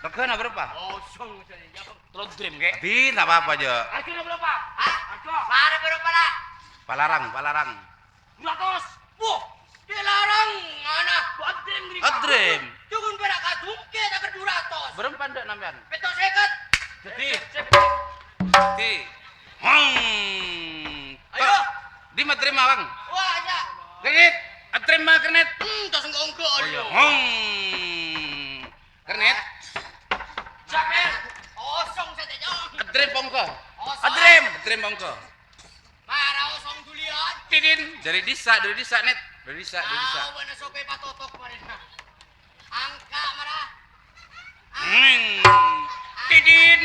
Regana berempa? Kosong saja. Tello drum, Kè. Tapi ndak apa-apa, Jo. Hargana berapa? Hah? Harga? Mare berapa lah? Palarang, palarang. Dua ratus. Wah, dilarang. Mana? Dua drum. Dua drum. Jangan berak kadhungke' tak dua ratus. Berempa ndak sampean? Petok seket. Jadi. Jadi. Hmm. Ayo. Di materi mawang. Wah, ya. Gengit. Trèma kernet. Hmm, tos engko'-engko', Oh, iya. Hong. Kernet. Siapa? Kosong saja, Cong. Edrem pongko. Kosong. Edrem. Edrem pongko. Mara kosong dulian. Tidin. Dari disa, dari disa, Net. Dari disa, dari disa. Tahu mana sope patotok kemarin. Angka, mara. Hmm. Tidin.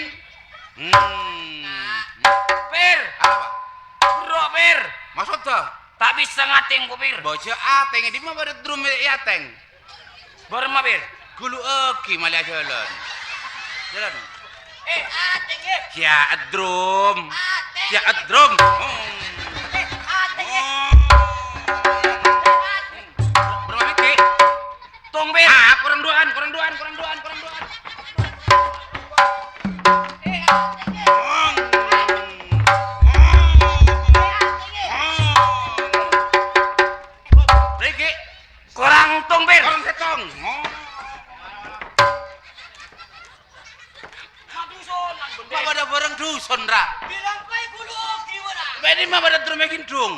Hmm. Pir. Apa? Bro, Pir. Maksud ta? Tak bisa ngateng ku, Pir. Bocah ateng, di mana ada drum ya, ateng? Bârâmma, Pir? Gulu'aghi malè ajhâlân. Jhâlân. Eh, ateng, eh. Ya, edrum. Ateng. Ya, edrum. Oh. Eh, ateng, eh. Oh. Bârâmma, Ki? Tong, Pir. Ah, korang duwâ'ân, korang duwâ'ân, korang duwâ'ân, korang duwâ'ân. Eh, ateng, eh. Oh. Oh. Eh, ateng, eh. Oh. Riki. Korang tong, Pir. Korang sèttong. Oh. Maduson, Bendeng. Apa ada barang duson, Ra? Bilang paè gulu'aghi, wala. Bâ'na ma' pada drum è gindhung.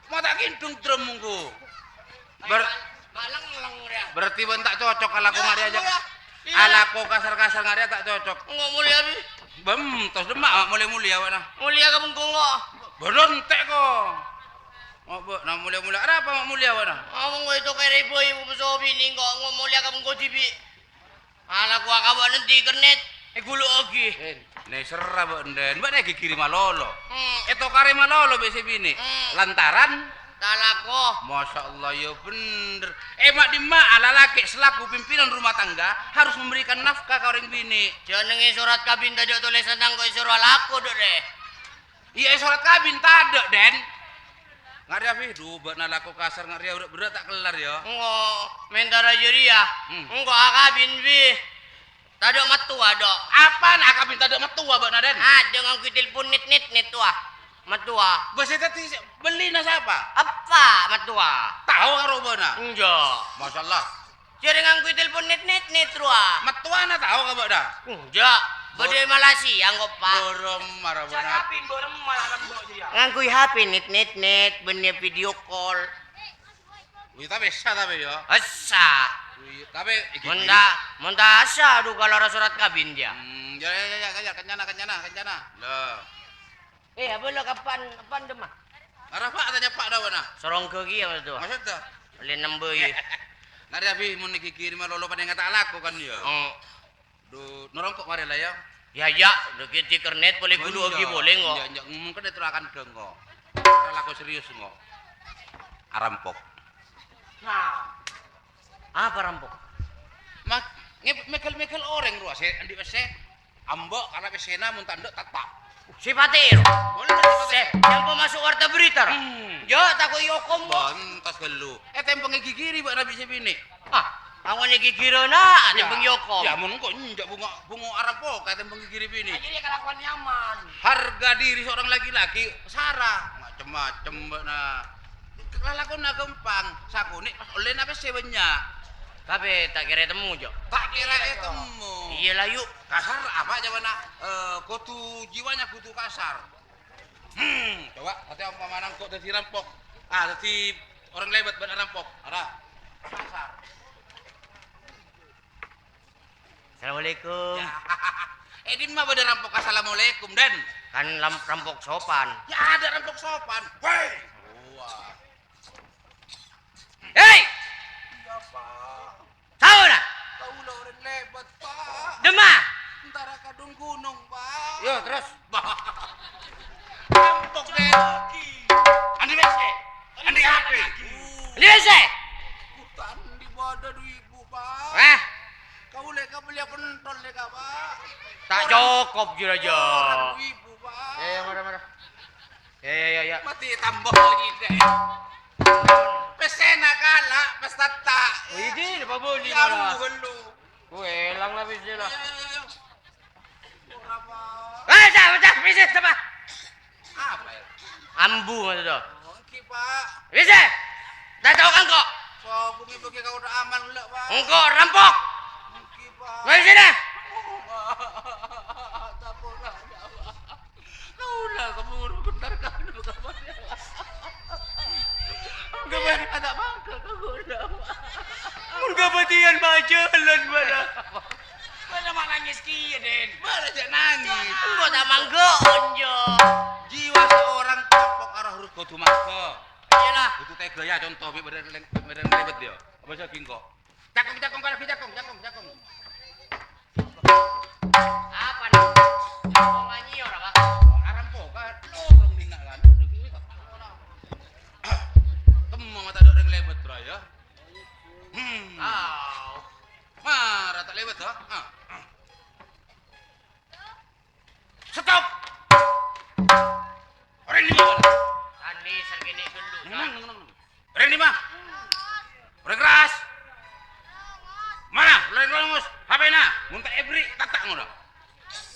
Ma' ta' gindhung drum monggu. Ber- Baleng-leng, ya. Berarti bâ'na ta' cocok ka lako Enggak, ngarè ajâ. Enggak. Iya. Alako kasar-kasar ngarè ta' cocok. Enggak mulia, Bi. Bem, tos dâmma, ma' molè-molè, wala. Mulia ka bengkong, kok. Berontek, kok. Oh, Bu, nah, molè-molè. Arapa ma' molè, wala? Ngomong itu kere ibu-ibu peso bini kok ngomong molè ka bengkong dibi'. Ala kuwa ka bâ'na ndi kernet, è gulu'aghi. Eh, nè serra bâ'na, Den. Bâ'na èghighiri malolo. Hmm. Ètokarè malolo bi' sè binè'. Hmm. Lantaran? Ta' lako. Masya Allah, ya bener. Eh, ma' dimma lalakè' selaku pimpinan rumah tangga harus memberikan nafkah ka orèng binè'. Jhâ' neng è sorat kabin tadâ' tolèsan tang ko' èsoro alako, Dok, deh. Iyâ, è sorat kabin tadâ', Den. Ngarè, Abi, dhu, bâ'na lako kasar ngarè, berrâ'-berrâ' ta' kellar, ya. Engko' mentara jârèya, Hmm. engko' akabin, Bi. Tadâ' mattowa, Dok. Apana akabin tadâ' mattowa bâ'na, Den? Adâ' ngangghuy telpon nit-nit-nit, wah. Mattowa. Bâsè tadi bellina sapa? Eppa' mattowa. Tao karo bâ'na? Enjâ'. Masyaallah. Jârèya ngangghuy telpon nit-nit-nit, rowa. Mattowana tao ka bâ'na? Enjâ'. Bâdâ è Malaysia, engko', Pa'. Borem mara Jâ' bâ'na. H P borem mara lembok jârèya. Ngangghuy H P nit-nit-nit, bânnè video call. Wih, tapè essa tapè, ya? Essa. Wih, tapè iki Mon ta', mon ta' essa, adhu, kalau ora sorat kabin, ya. Hmm, ya, ya, ya, ya, ya, kenyana, kenyana, kenyana. Lah. Eh, abâ' lo kapan, kapan dâ' ma? Arapa tanya Pak Dawana? Sorongga kèya, Mas, tuh. Maksud tuh? Oleh nembâ, ya. Nari abi, mon èghighiri malolo panèka ta' alako kan, ya? Oh. Duh, norongko' marè la, ya? Ya, ya, lagi di kernet, boleh Oh, gulu iya. agi, boleh, ngo. Iya, iya, ngomong kan itu akan dengko. Ora lako serius, ngo. Arampok. Nah. Apa rampok? Mak, nge-, megal-megal orèng rowa sè andi' pèssè. Ambo' kana pèssèna mon ta' endâ' tata. Sipate, ro. Boleh, boleh, boleh. Sè, yang pemasuk warta berita, ro? Hmm. Jâ', tako' èokom, bo. Pantas ghâllu. Eh, tèmbhâng èghighiri, Pak, nabi sè binè'. Ah, anggon èghighirana, Ya. tèmbhâng èokom. Ya, mon engko' enjâ' bhunga, bhunga arampok, ka tèmbhâng èghighiri binè'. Nah, jadi kelakuan nyaman. Harga diri seorang laki-laki, sara. Macem-macem, Pak, nah. Lalakonna ghâmpang, sakonè' pas ollèna pèssè bânnya'. Tapè ta' kèra ètemmo, Jo. Ta' kèra ètemmo. Iyâ, la, yu'. Kasar apa jâwâbhânna? Eh, kodhu jiwanya kodhu kasar. Hmm, coba, katè ompamana engko' dhâddhi rampok. Ah, dhâddhi orèng lèbât bân rampok. Ara. Kasar. Assalamualaikum. Ya. Eh, dimma bâdâ rampok assalamualaikum, Den? Kan lam-, rampok sopan. Ya, ada rampok sopan. Woi. Wah. Hei! Iya, Pak. Tao, ora? Kaulâ orèng lèbât, Pak. Dimma? Entara kadhung gunung, Pak. Yo, terus? Bah. Rampok, Den. Andi' pèssè. Andi' H P. Andi' pèssè. Utang di bâdâ dhu èbu, Pak. Hah? Kaulâ kabelliyâ pentol lè, Pak. Ta' Orang, cokop, jur aja. orang dhu èbu, Pak. Ya, ya, mara, mara. Ya, ya, ya, ya. Mati tambah ini. Pèssèna kala', pas tatta'. Oh, iya, di, apa boleh, Ya, malah? Anu, ghâllu. Oh, èlang la pèssè la. Ya, ya, ya, ya. Ora, Pak. Eh, cah, cah, pèssè, sapa? Apa ya? Ambu, maksud to. Oh, engghi, Pak. Pèssè! Ta' tao ka engko'? Sobungi bagi kau udah aman, lho, Pak. Engko' rampok! Engghi, Pak. Mari sini. Tak boleh, ya, Pak. Kaulâ kemuru bentar kan, Pak. Enggak, Pak. Bâdiyân majâlân, bâ'na. Bâ'na ma' nangès kèya, Dèn. Bâ'na jhâ' nangès. Engko' ta' mangga, onjo. Jiwa seorang kapok arah urut kodhu mangga. Iyalah. Kodhu tega, ya, conto, mè' bâdâ leng-, bâdâ lewat, ya. Apa sè ghi engko'? Cakong, cakong, kalaghi cakong, cakong, cakong. Apa, nih? Cakong nganyi ora, Pak? Arampokan, lorong dinna' kan. Kemma mata dok reng lebet, Bro, ya. Hmm. Aw. Mara ta' lebet, ha? Ah, ah. Stop! Orèng lima, Pak. Tani sargini dulu, Neng, neng, neng, neng. Orèng lima. Orèng keras. Mana? Orèng longus. H P-na. Mun ta' èberri', tata' ngono.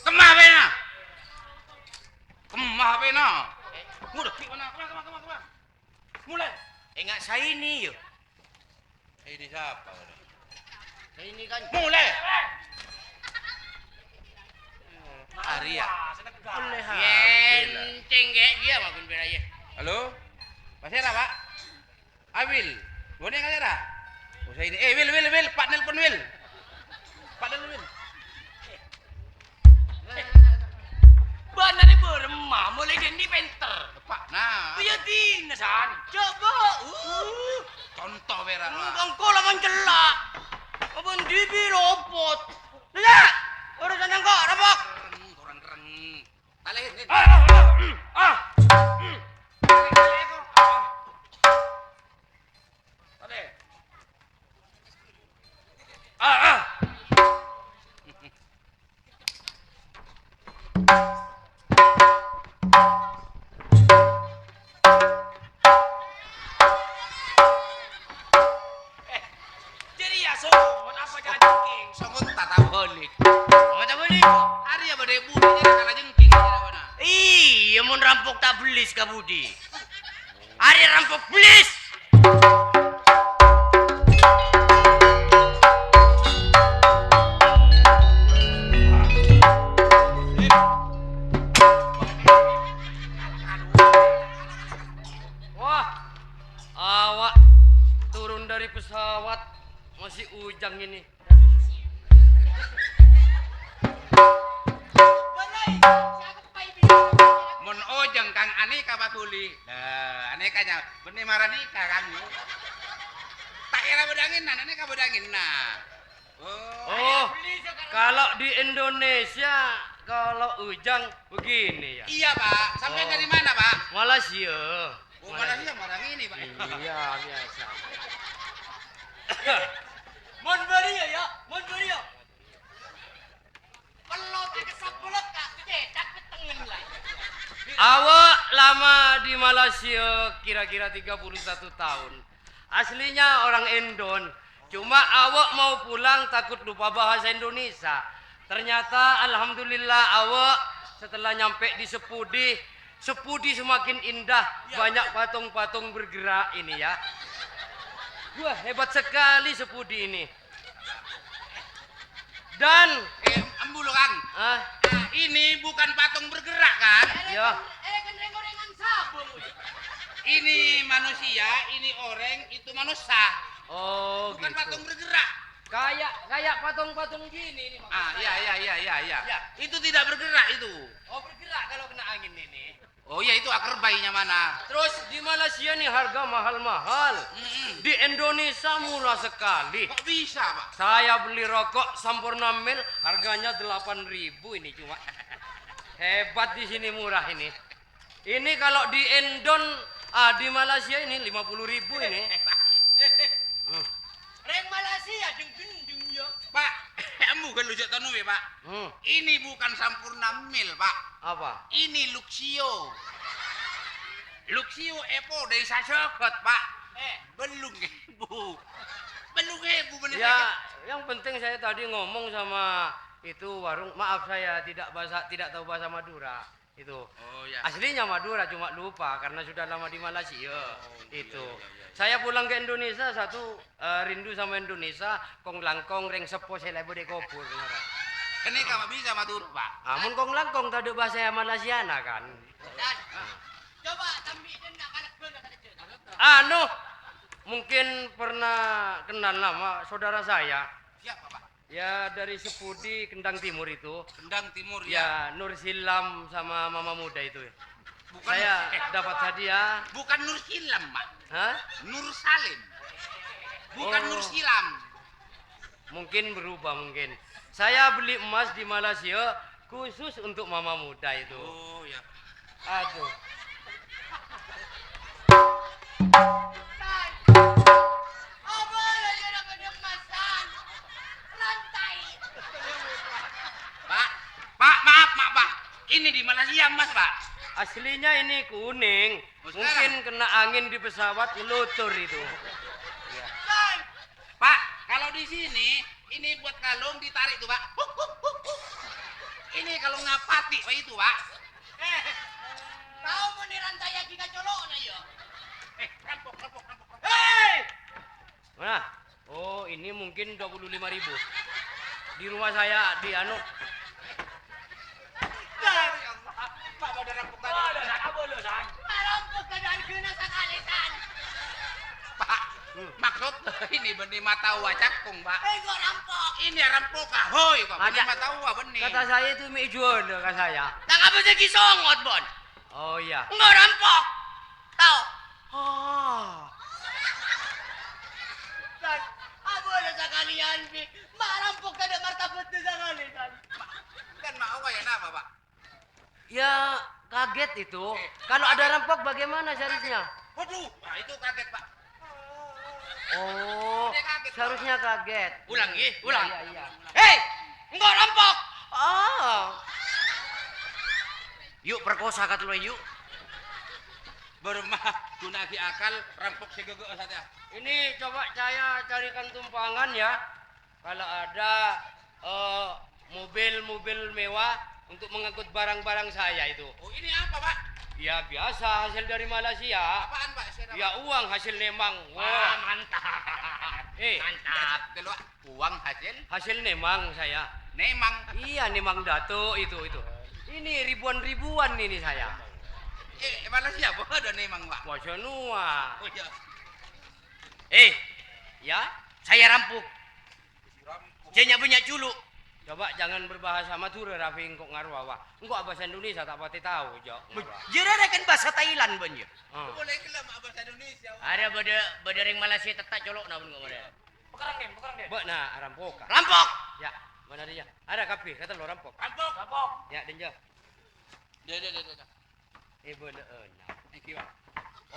Kemma H P-na. Kemma H P-na. Ngono, di mana? Kemma, kemma, kemma, kemma. Mulai. Enggak saya ini, yo. Ini siapa ini? Nah, ini kan. Mulai. Arya. Oleh Yen H P lah. Cengkek dia mah pun bela ya. Halo? Masih ada, Pak? Awil. Boleh nggak ada? Usah ini. Eh, Wil, Wil, Wil. Pak nelpon, Wil. Pak nelpon, Wil. Bâ'na rè bârâmma, molaè ghâni pènter. Teppa'na. Iyâ dinna, San. Coba. Uh. Conto bhârâng, Pak. Engko' la mancella'. Abân dibi' lopot. Iyâ. Urusan engko', rampok. Kerreng, korang kerreng. Talèhin, Lin. Ah, ah, ah, ah. Talè, talè, talè. Ah, ah. Eh, jârèya songot apa jârèya jengking? Songot tata balik. Apa tata balik? Arèya bâdâ è budi jârèya kala jengking jârèya bâ'na. Iyâ, mon rampok ta' bellis ka budi. Arèya rampok bellis. Wah, awak turun dari pesawat masih ujang ini. Mon ojang kang anèka, Pak Guli. Lah, anèka nya, bânnè mara nèka, Kang. Ta' kèra bâdâ angenna, anèka bâdâ angenna. Oh. Oh, kalau di Indonesia, kalau ujang begini ya. Iya, Pak. Sampai Oh. dari mana, Pak? Malaysia. Oh, Malaysia malah ini, Pak. Iya, biasa. Mon bâriyâ, ya, mon bâriyâ. Pelot akesap pelot, Kak. Cetak petengen lah. Awak lama di Malaysia kira-kira tiga puluh satu tahun. Aslinya orang Indon. Cuma awak mau pulang takut lupa bahasa Indonesia. Ternyata, alhamdulillah, awak setelah nyampe di Sepudi, Sepudi semakin indah, Ya, banyak betul. patung-patung bergerak ini ya. Wah, hebat sekali Sepudi ini. Dan Eh, embu lo, Kang. Ah. Nah, ini bukan patung bergerak, kan? Ya. Ini manusia, ini orèng, itu manusia. Oh, Bukan gitu. patung bergerak. Kayak, kayak patung-patung gini ini maksud Ah, saya. iya, iya, iya, iya, iya. Ya. Itu tidak bergerak itu. Oh, bergerak kalau kena angin ini. Oh iya, itu akerbainya mana? Terus di Malaysia nih harga mahal-mahal. Mm-mm. Di Indonesia murah sekali. Kok bisa, Pak? Saya beli rokok Sampurna Mild, harganya delapan ribu ini cuma. Hebat di sini murah ini. Ini kalau di Indon, ah, di Malaysia ini lima puluh ribu ini. Hmm. Rèng Malaysia jeng gendeng ya. Pak, kamu kan lucu tanu ya, Pak. Hmm. Ini bukan Sampurna Mild, Pak. Apa? Ini Luxio. Luxio epo dari Sasogot, Pak. Eh. Bellung ebu. Bellung ebu bener Ya, sakit. yang penting saya tadi ngomong sama itu warung. Maaf, saya tidak bahasa, tidak tahu bahasa Madura. Itu. Oh, ya. Aslinya Madura, cuma lupa karena sudah lama di Malaysia. Oh, iya, Itu. iya, iya, iya. Saya pulang ke Indonesia, satu, eh, rindu sama Indonesia, kong langkong rèng seppo sè lebur di kubur, ngono. Kene ka ma' bisa Madura, Pak? Amun kong langkong tadha bahasa Malaysiana, kan? Dan, coba tambi' denna' kalebban ka Anu, Mungkin pernah kenal nama saudara saya. Siapa, Pak? Ya, dari Sepudi, Kendang Timur itu. Kendang Timur, ya. Ya, Nur Silam sama Mama Muda itu. Bukan. Saya dapat hadiah. Bukan Nur Silam, Pak. Hah? Nur Salim. Bukan Nur Silam. Mungkin berubah, mungkin. Saya beli emas di Malaysia khusus untuk Mama Muda itu. Oh, ya. Aduh. Pak, Pak, maaf, maaf, Pak. Ini di Malaysia emas, Pak. Aslinya ini kuning. Oh, sekarang? Mungkin kena angin di pesawat ngelutur itu. Iya. Pak, kalau di sini, ini buat kalung ditarik tuh, Pak. Huk, huk, huk, huk. Ini kalung ngapati, Pak, itu, Pak. Eh, tao mon èrantaèaghi ka colo'na, ya? Eh, rampok, rampok, rampok, rampok. Hei! Mana? Oh, ini mungkin dua puluh lima ribu. Di rumah saya, di anu. Pak, pada rampok tadi. Pada rampok, pada hargana sakali, San. Pak, maksud ini bânnè mataowa cakong, Pak. Eh, kok rampok? Ini rampok, ah, hoi, Pak. Bânnè mataowa, bânnè. Kata saya itu mè' jual ke saya. Tak apa lagi songot, Bon. Oh, iya. Enggak rampok. Tao. Oh. San, abâlâ sakalèyan, Bi. Ma' rampok tadâ' martabatta sakalè, San. Kan mau kayak apa, Pak? Ya, kaget itu. Eh. Kalau ada rampok, bagaimana seharusnya? Waduh, nah, itu kaget, Pak. Oh, dia kaget, Pak. Seharusnya kaget. Ulang, nggih, ulang. Iya, iya, iya. Hei, engko' rampok. Oh. Yuk, perkosa katello, yuk. Bârâmma ghuna'aghi akal, rampok sè ghâghâ'â satèya. Ini coba saya carikan tumpangan, ya. Kalau ada, eh, mobil-mobil mewah untuk mengangkut barang-barang saya itu. Oh, ini apa, Pak? Ya, biasa, hasil dari Malaysia. Apaan, Pak? Hasil apa? Ya, uang hasil nemang. Wah, mantap. Eh. Mantap. Delok, uang hasil? Hasil nemang saya. Nemang? Iya, nemang Datuk itu, itu. Ini ribuan-ribuan ini saya. Eh, Malaysia apa ada nemang, Pak? Wah, semua. Oh, iya. Eh, ya, saya rampok. Jhâ' nya-bânnya' jhulu. Coba jangan berbahasa Madura, Rafi, engko' ngarowa, wah. Engko' bahasa Indonesia ta' patè tao, Jo. Jhâ' rèya kan bahasa Thailand, bân, ya? Ah. Boleh kela ma' bahasa Indonesia, wah. Arèya bâdâ, bâdâ rèng Malaysia tetta' colo'na, bân, kok marè. Pekerang, Den, pekerang, Den. Bâ'na arampoka. Rampok! Ya, bâ'na rèya. Arèya kabbhi, katello rampok. Rampok! Rampok! Ya, Den, Jo. Deh, deh, deh, deh, deh. Eh, bâlâ'ân. Èngghi, Pak.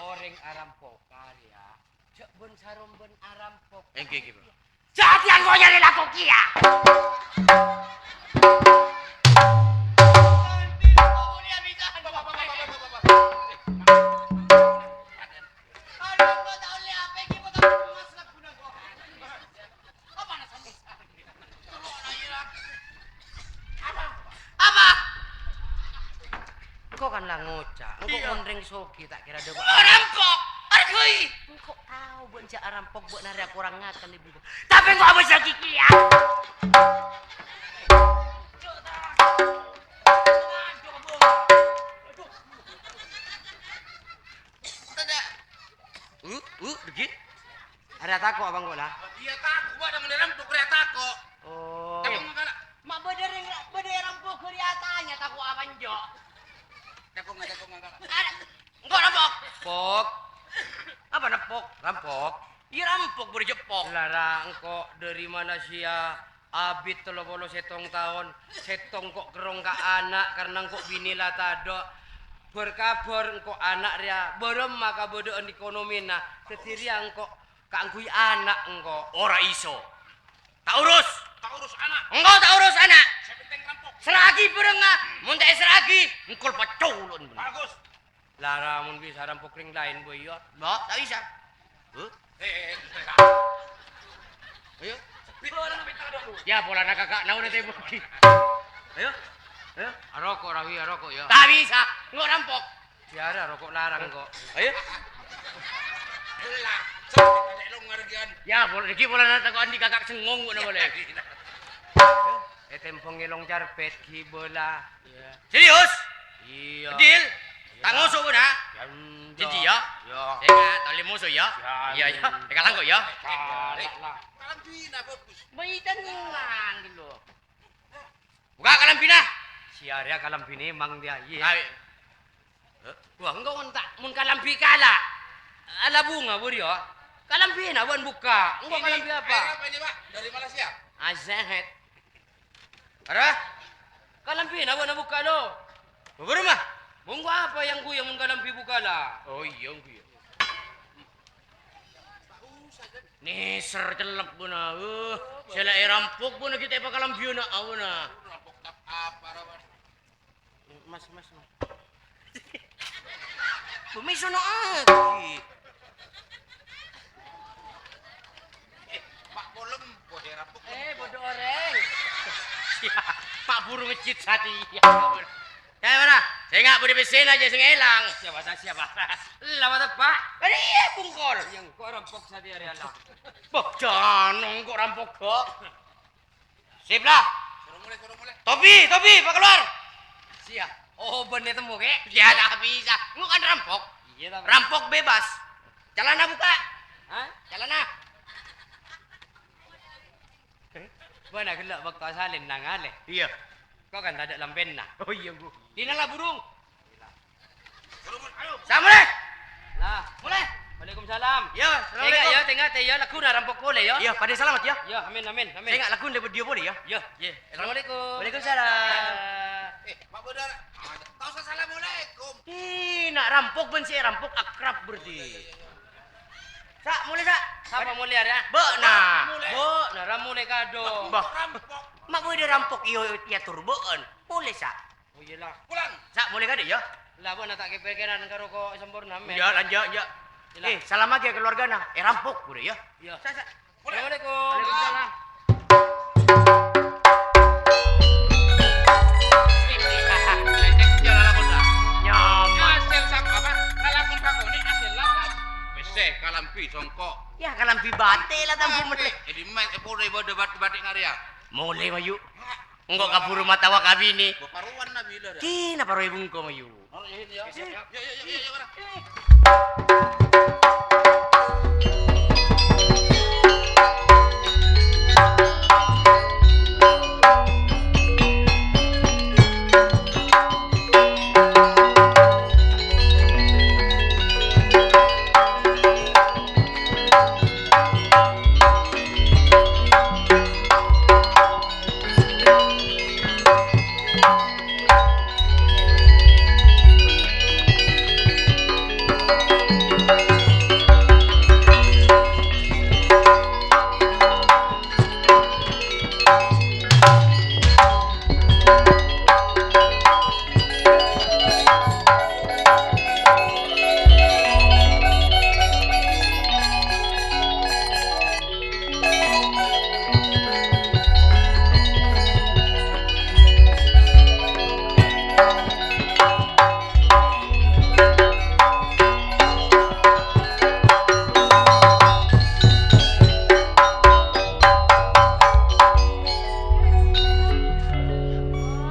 Orèng arampoka rèya, jhâ' bân-sarombân arampok. Èngghi, èngghi, Pak. Jhâ' dhiyâ engko' nyarè lako kèya. Apa? Engko' kan la ngoca', engko' mon rèng soghi ta' kèra dâ' rampok, arghâi. Engko' tao bâ'na jhâ' arampok, bâ'na rèya korang ngakan, Ibu. Tapè engko' abâjâghi kèya. Tadâ'. Uh, uh, dâggi'. Arèya tako' apa engko' la? Iyâ tako', Pak, nang dâlem tok rèya tako'. Oh. Tako' mangkala. Ma' bâdâ rèng, bâdâ rampok ghâri atanya tako' apa enjâ'? Tako' nga-, tako' mangkala. Arè-, engko' rampok. Pok. Apa nepok? Rampok. Iyâ rampok, bâdâ jeppok. Lara engko' dâri Malaysia. Abit tello polo sèttong taon, sèttong ko' kerrong ka ana' karna engko' binè la tadâ'. Bâr-kabâr engko' ana' rèya bârâmma kabâdâ'ân ekonomina. Dhâddhi rèya engko' kaangghuy ana' engko'. Ora iso. Ta' urus. Ta' urus ana'. Engko' ta' urus ana'. Sè penting rampok. Serra'aghi bârângnga. Mon ta' èserra'aghi, engko' paccolon bhender. Bagus. Lara mon bisa rampok rèng laèn, boy, ya. Mbok, ta' bisa. Huh? Eh, eh, eh, eh. Ayo. Ya, polana kaka' naon tè bogi. Ayo. Ayo. Aroko', Rawi, aroko', ya. Ta' bisa. Engko' rampok. Tiara roko' larang, kok. Ayo. Lah, sampai tadi lo ngargain. Ya, pol-, iki polana tako' andi' kaka' sengong, kok, napa, Le? Eh, tembhâng ngelong carpet, ghi bâlâ. Iya. Serius? Iya. Deal? Ta' ngoso', Bun, ha? Ya, enggak. Janji, ya? Ya. Sènga', tolè moso, ya? Ya, iya, iya. Èkalangko', ya? Salah, lah. Kalambhina bagus. Bâi tenang, gitu. Buka kalambhina. Siarèya kalambhina, Mang, dia, iya. Ayo. Wah, engko' mon ta', mon kalambhi kala'. Ala bhunga, Bu, ya. Kalambhina, bâ'na buka. Engko' kalambhi apa? Air apa ini, Pak? Dari Malaysia? Azehet. Ara? Kalambhina bâ'na buka, lo. Bubur mah? Monggo apa yang gue yang kalambhi buka, lah? Oh, iya, gue. Nèser cellep bâ'na, eh. Sè la èrampok bâ'na ghi' ta' èpakalambhiyâna, ah, bâ'na. Rampok tap apa, Rawan? Mas, mas, mas. Bumi sono agi. Eh, Pak Polem, boh èrampok. Eh, bodoh orèng. Pak Buru ngejit sati. Ya, mana? Sènga' budi pèssèna jhâ' sè ngèlang. Siapa, siapa? Lah, apa, Pak? Iya, bungkol. Yang kok rampok sati hari Allah. Boh, jangan kok rampok kok. Sip lah. Suruh mulai, suruh mulai. Tobi, Tobi, Pak keluar. Siap. Oh, bâ'na temmo, Kè? Ya, tak bisa. Engko' kan rampok. Iya, tapi rampok bebas. Calana buka. Hah? Calana. Bâ'na ghellâ' bâkto asalèn nang alè. Iya. Kok kan tadâ' lampèna. Oh, iya, Bu. Dina la burung. Assalamualaikum. Lah. Mulai. Waalaikumsalam. Ya, assalamualaikum. Tènga' ya, tènga' tè ya, lagguna rampok polè ya. Iya, padâ salamet ya. Ya, amin, amin, amin. Sènga' lagguna dâ' bâdâ polè ya. Ya, ya. Assalamualaikum. Waalaikumsalam. Eh, Pak Bodar, ta' osa assalamualaikum. Ih, na' rampok bân sè èrampok akrab berarti. Sa', mulai, Sa'. Sapa mulai ya? Bâ'na. Mulai. Bâ'na, ra mulai kado. Bah. Rampok. Ma' bâdâ rampok, iya, iya, tur bâ'na. Mulai, Sa'. Oh, iya lah. Pulang. Sa', mulai kadi, ya? Lah, bâ'na ta' kepèkèran karo ko Sempurna, men. Ya, lanjut, ya. Iya lah. Eh, salam lagi ya keluargana. Eh, rampok, udah, ya. Iya. Sa', sa'. Assalamualaikum. Waalaikumsalam. Nyaman. Hasil sak apa? Lalakon kakone hasil lalakon. Wis, eh, kalambi songko. Ya, kalambi batik lah, tambu melek. Jadi, men, eh, pura ibadah batik-batik ngari, ya? Mulai, Mayu. Engko' kabhuru matawa kabinè. Bâ' parowan na bilâ, dâ? Dina parowa bungko, Mayu. Oh, iya, iya. Iya, iya, iya, iya, iya, iya.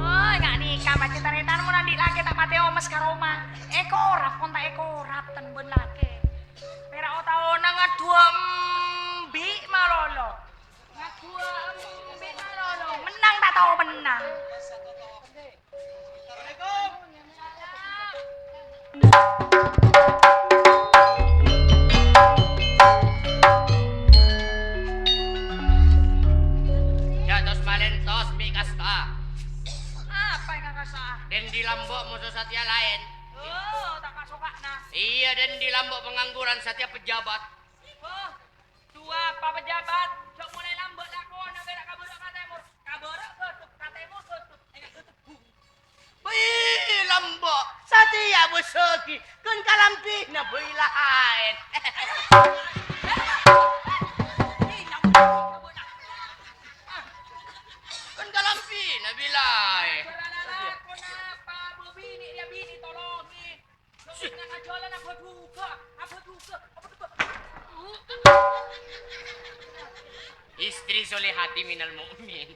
Oh, nga' nèka pacet tarètan mon andi' lakè ta' patè omes ka roma. Èkorap mon ta' èkorap ten bân lakè. Pèra' otaona ngaduwâ embi' malolo. Ngaduwâ embi' malolo. Mennang ta' tao mennang. Jâ' tos malèn tos bi' kasta. Apa yang kasta? Dendi Lambo' moso satèya laèn. Oh, ta' kasoka'na. Iyâ, Dendi Lambo' pengangguran satèya pejabat. Oh, duwâ apa pejabat? Jhâ' molaè lambâ' lakona pèra' ka bârâ' ka tèmor. Ka bârâ' ghâdhup, ka tèmor ghâdhup, ènga' ghâdhup bhung. Wih, Lambo', satèya bâsaghi, ghân kalambhina bhâi laèn. Ghân kalambhina bhâi laèn. Ponapa, bâbinè' ya binè' tolongè. Sih. Nang ajalan apa duga? Apa duga? Apa duga? Istri solehati minal mu'min.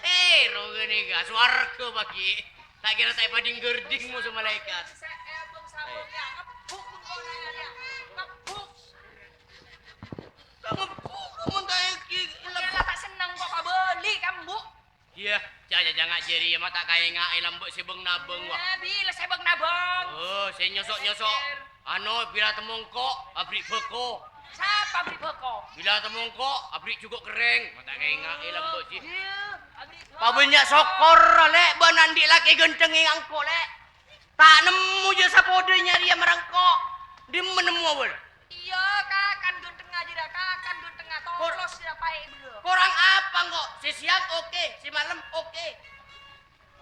Eh, roga nèka, swarga bagi. Tak kira tak pading gerding musuh malaikat. Ngebbhu' engko' nanya dia. Ngebbhu'. Ta' ngebbhu' mon ta' èngghi. Iyâ, la ta' senneng kok pabâli ka embu'. Iyâ, jhâ'-jhâ' jhâ' ngajhâri, ma' ta' kaènga'è lambâ' sè bâng-nabâng, wa. Eh, bilâ sè bâng-nabâng? Oh, sè nyosok-nyosok. Anu, bilâ temmo engko', abri' bhâko. Sapa abri' bhâko? Bilâ temmo engko', abri' jhuko' kerrèng. Ma' ta' kaènga'è lambâ' sè. Iyâ, abri' bhâko. Pabânnya' sokkor, Lè', bâ'na andi' lakè ghântengnga engko', Lè'. Ta' nemmo jhâ' sapodhâ nyarèya marèngko'. Dimma nemmowa bâ'na? Iyâ, kakan ghântengnga jârèya, kakan ghântengnga. Kor-, tolos jârèya paè bârâ. Korang apa engko'? Sè sèyang oke, sè malem oke.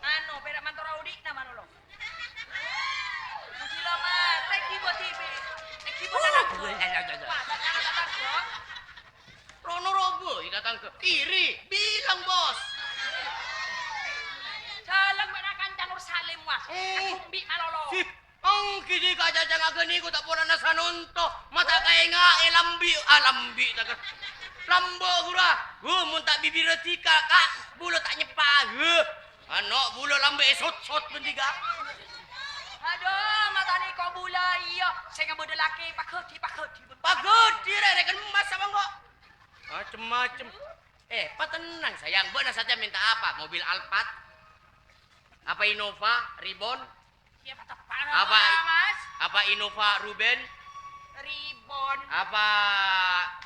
Anu, pèra' mantora odi'na malolo. Gila matè, ghiba dhibi'. Eh, ghiba Oh, tatangghâ. Iya, iya, iya, iya. Wah, tatangghâ, tatangghâ. Rono roba, ira tangga. Iri, bilang, Bos. Jalan bâ'na kanca Nur Salim, wah. Eh. Kadhumbi' malolo. Sih, èngghi dhi' ka cacang agani ku ta' polana sanonto. Ma' ta' kaènga'è lambi', ah, lambi' ta' ka-, lambâ' ghurâ. Huh, mon ta' bibirrâ dhika, Ka', bulâ ta' nyeppa. Huh. Ano, bulâ lambâ' èsot-sot bân dhika. Adhu, matane ko bulâ, iyâ. Sè ngabâdâ lakè, paghâdhi, paghâdhi. Paghâdhi, rè, rè, kemmas apa engko'? Macem-macem. Eh, patennang, sayang. Bâ'na saja minta apa? Mobil Alphard? Apa Innova? Reborn? Iya, pateppa' Apa, apa, Mas? Apa Innova Ruben? Reborn. Apa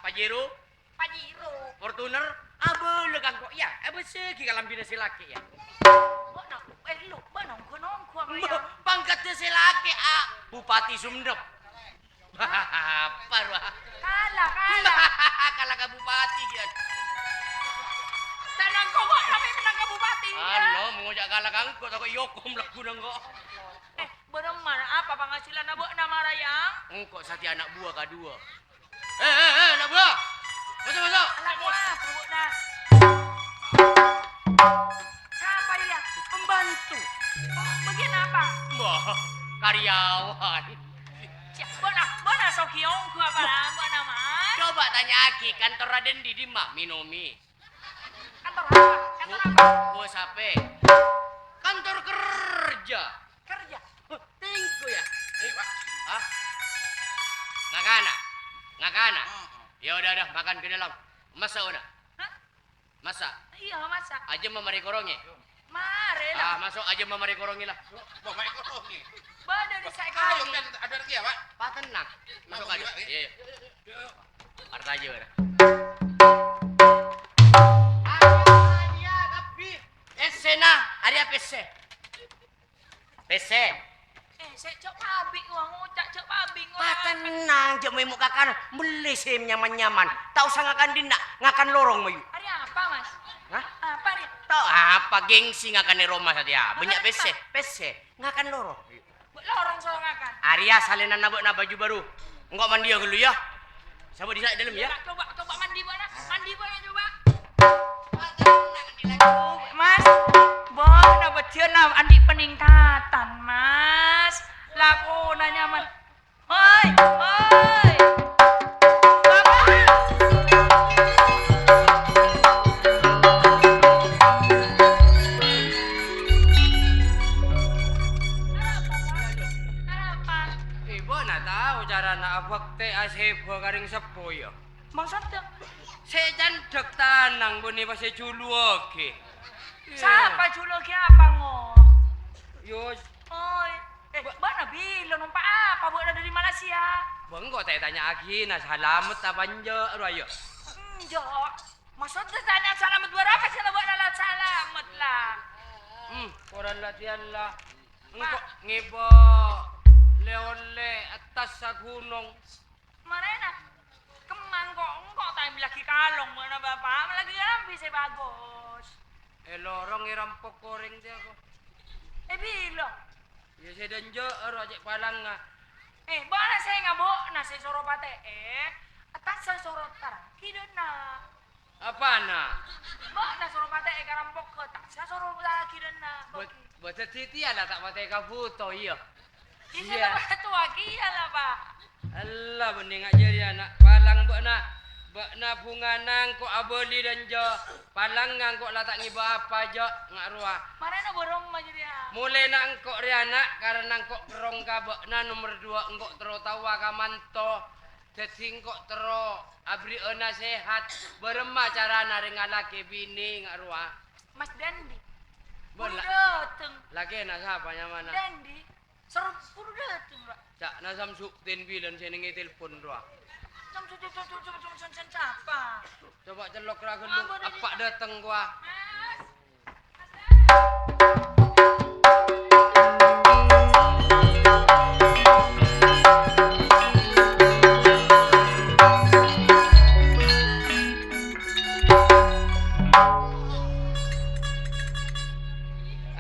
Pajero? Pajero. Fortuner? Abâlâ ka engko', ya. Abâssaghi kalambhina sè lakè', ya. Bâ'na, eh, lo, bâ'na ongghu-ongghu, ya. Pangkaddhâ sè lakè', ah. Bupati Sumedep. Apa, rowa? Kalah, kalah. Kalah ka bupati, Gian. Tanang kok, kok sampai menang ka bupati, ya? Ano, ngoca' kalah ka engko', tako' èokom lagguna engko'. Eh, bârâmma, apa penghasilanna bâ'na mara, Yang? Engko' satèya ana' buwâ kadhuwâ. Eh, eh, eh, ana' buwâ. Masuk, masuk. Ana' buwâ, bâ'na. Siapa, ya? Pembantu. Oh, bagian apa? Mbah, karyawan. Cek, bâ'na, bâ'na soghi ongghu apa la, bâ'na, Mas? Coba tanya'aghi kantorra dâ' andi' dimma, Minomi. Kantor apa? Kantor Bu-, apa? Bos apa? Kantor kerja. Kerja. Huh, tinggu ya. Eh, Pak. Hah? Ngakana? Ngakana? Hmm. Ya udah, udah, makan ke dalam. Masa, Una? Hah? Masa? Iya, masa. Aja mamari koronge. Mare lah. Ah, masuk aja mamari koronge lah. Mamari koronge. Bâdâ di saya Ayo, kami. Kan ada rezeki ya, Pak? Pak, tenang. Masuk aja. Iya, iya. Arta aja, Pak. Ayo, iya, tapi. Esena, hari apa, Ese? Pèssè. Eh, sè, jhâ' pabing, wah, ngoca', jhâ' pabing, wah. Patennang, jhâ' mè' mo' kakan, mellè sè nyaman-nyaman. Ta' osa ngakan dinna', ngakan lorong, mayu. Arè apa, Mas? Hah? Apa, arè? Ta' apa, gengsi ngakan è roma satèya. Bânnya' pèssè, pèssè. Ngakan lorong. Bâ-, lorong soro ngakan. Arèya salènana bâ'na baju baru. Engko' mandiya ghâllu, ya. Sapa dissa' è dâlem, ya? Iya, Pak. Coba, coba mandi, bâ'na. Mandi, bâ'na, coba. Mas, bâ'na bâdhiyâna andi' paningkatan, Mas. Lakona nyaman. Hoi, hoi. Bapak. Arapa, Pak? Arapa? Ibu na tao carana abhâktè asèba ka rèng seppo, ya? Maksudnya? Sè candhek tanang bânnè pas èjuluwaghi. Sapa juluwaghi apa, ngo? Yo. Oi. Eh, bâ'na bilâ nompa' apa bâ'na dâri Malaysia? Bâ, engko' ta' ètanya'aghina salamet apa enjâ', rowa, ya? Enjâ'. Maksudnya tanya salamet bârâmpa sè la bâ'na la salamet, la? Hmm, korang latihan, la. Engko' ngèbâ lè-ollè attas saghunong. Marèna, kemma engko', engko' ta' èmellaghi kalong bâ'na, Bapa', mellaghi kalambhi sè bhâghus. È lorong èrampok orèng tèya, ko. È bilâ? Iyâ, sè dâ' enjâ' ro ajâ' palangnga. Eh, bâ'na sè ngabâ'na sè soro patè'è, attassa soro taranggi dâ'enna'. Apana? Bâ'na soro patè'è ka rampok, ta' sa soro lagi dâ'enna'. Bâ-, bâdâ titiya la ta' patè ka buto, iyâ. Iyâ. Iyâ, la bâto lagi, iyâ la, Pa'. Ella, bânnè nga' jârèya, na'. Palang bâ'na. Bâ'na bhungana engko' abâli dâ' enjâ'. Palang engko' la ta' ngèbâ apa, jâ', nga' rowa. Marèna bârâmma jârèya. Molèna engko' rèya, Na', karana engko' kerrong ka bâ'na nomer duwâ', engko' terro taowa ka manto. Dhâddhi engko' terro aberri'â nasehat, bârâmma carana rèng alakè binè nga' rowa. Mas Dandi. Buru dâteng. Lakèna sapa nyamana? Dandi. Serep buru dâteng, Pak. Ca'na Samsudin bilân sè nèngè telpon rowa. Samsudin, Samsudin, Samsudin, Samsudin sapa? Coba cellok ra ghâllu, eppa' dâteng kowa. Mas.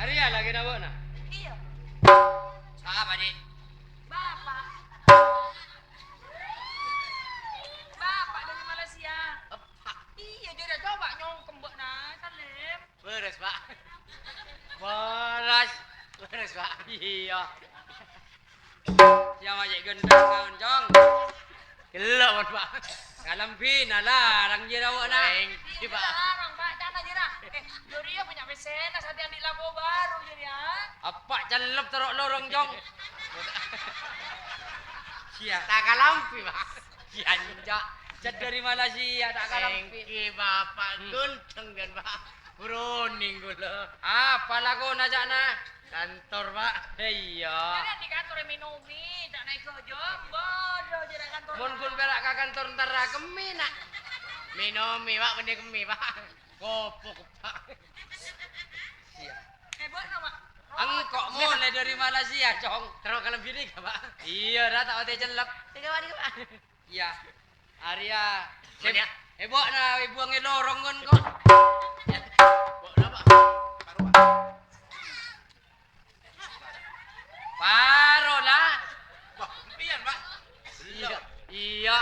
Arèya lakèna bâ'na? Iyâ. Sapa, Dik? Bapak. Bapak dari Malaysia. Eppa'. Iyâ, jârèya coba nyongkem bâ'na, Salim. Bârâs, Pak. Bârâs. Bârâs, Pak. Iyâ. Sè ma' cè' ghânteng, Cong. Gellâ', Pak. Kalambhina larang jârèya, Pak, na. Èngghi, Pak. Larang, Pak. Ca'na jârèya. Eh, jârèya bânnya' pèssèna, satèya andi' lako bhâru jârèya. Eppa' cellep terro lorong, Cong. Sia. Ta' kalambhi, Pak. Sia, enjâ'. Cè' dari Malaysia, ta' kalambhi. Èngghi, Bapak. Hmm. Ghânteng, kan, Pak. Bronèng kaulâ. Apa lakona ca'na? Kantor, Pak. Iyâ. Jârèya di kantor mènomè, ca'na èghâjâng. Bodoh, jârèya kantor. Mon ghun pèra' ka kantor entar ra kemmè, na'. Mènomè, Pak, bânnè kemmè, Pak. Kopok, Pak. Iyâ. Eh, bâ'na, Pak. Engko' molè dâri Malaysia, Cong. Terro kalambhi nèka, Pak. Iyâ, ra ta' patè cellep. Nèka, Pak, nèka, Pak. Iyâ. Arèya. Mon, ya. Eh, bâ'na, èbuwâng è lorong, kon, kok. Ya. Bâ'na, Pak. Paro, Pak. Paro, la. Wah, sampèyan, Pak. Iyâ. Iyâ.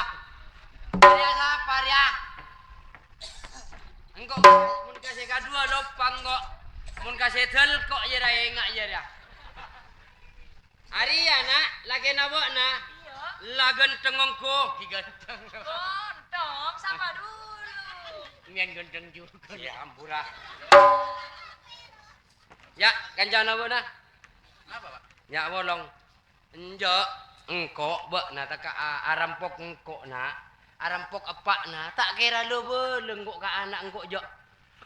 Arèya sapa, arèya? Engko' mon ka sè kaduwâ loppa, engko'. Mon ka sè dâl, kok, iyâ, ra enga', iyâ, ra. Arèya, na', lakèna bâ'na. Iyâ. La ghânteng ongghu. Ghi ghânteng. Ghânteng, sapa dulu? Mèyan ghânteng jhughân. Iyâ, ampura. Yâ, kancana bâ'na. Napa, Pak? Yâ, polong. Enjâ', engko' bâ'na tèka a-, arampok engko', na'. Arampok eppa'na, ta' kèra la-bâlâ engko' ka ana' engko', jâ'.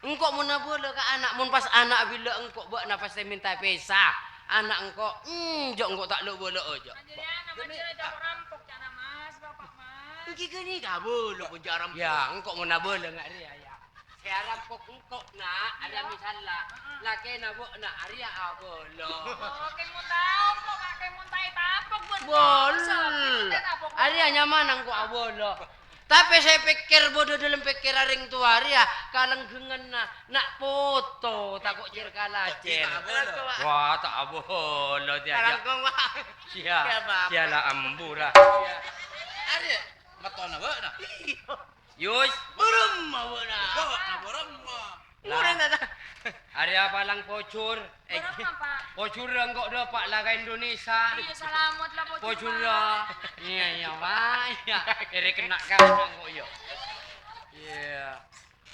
Engko' mon abâlâ ka ana', mon pas ana' abillâ engko' bâ'na pastè mènta pèsa. Ana' engko', enjâ' engko' ta' lo'-bâlâ'â, jâ'. Anjâ, ya, namanya jâ' rampok, ca'na, Mas, Bapak, Mas. Èngghi ghânèka abâlâ, pon jâ' rampok. Ya, engko' mon abâlâ nga' rèya, ya. Sè arampok engko', na', arèya misalla. Heeh. Lakèna bâ'na, arèya abâlâ. Oh, kèng mon tao, kok, Pak, kèng mon taè tapok, bân. Bâl. Arèya nyamana engko' abâlâ. Tapè sè pèkkèr bâdâ dâlem pèkkèran rèng towa rèya kalanggengnganna na' poto tako' cèr-kalacèr. Wah, ta' abâlâ, dia, dia. Kalangkong, Pak. Sia, sia la ambura. Arèya, mettona bâ'na. Yus. Bârâmma bâ'na. Bâ'na bârâmma. Lah. Arèya palang pojhur. Eh, bârâmma, Pak? Pojhurrâ engko' dâpa' la ka Indonesia. Iyâ, salamet la pojhurrâ. Pojhurrâ. Iyâ, iyâ, Pak. Iyâ. Èrè kènna' ka engko' iyâ. Iyâ.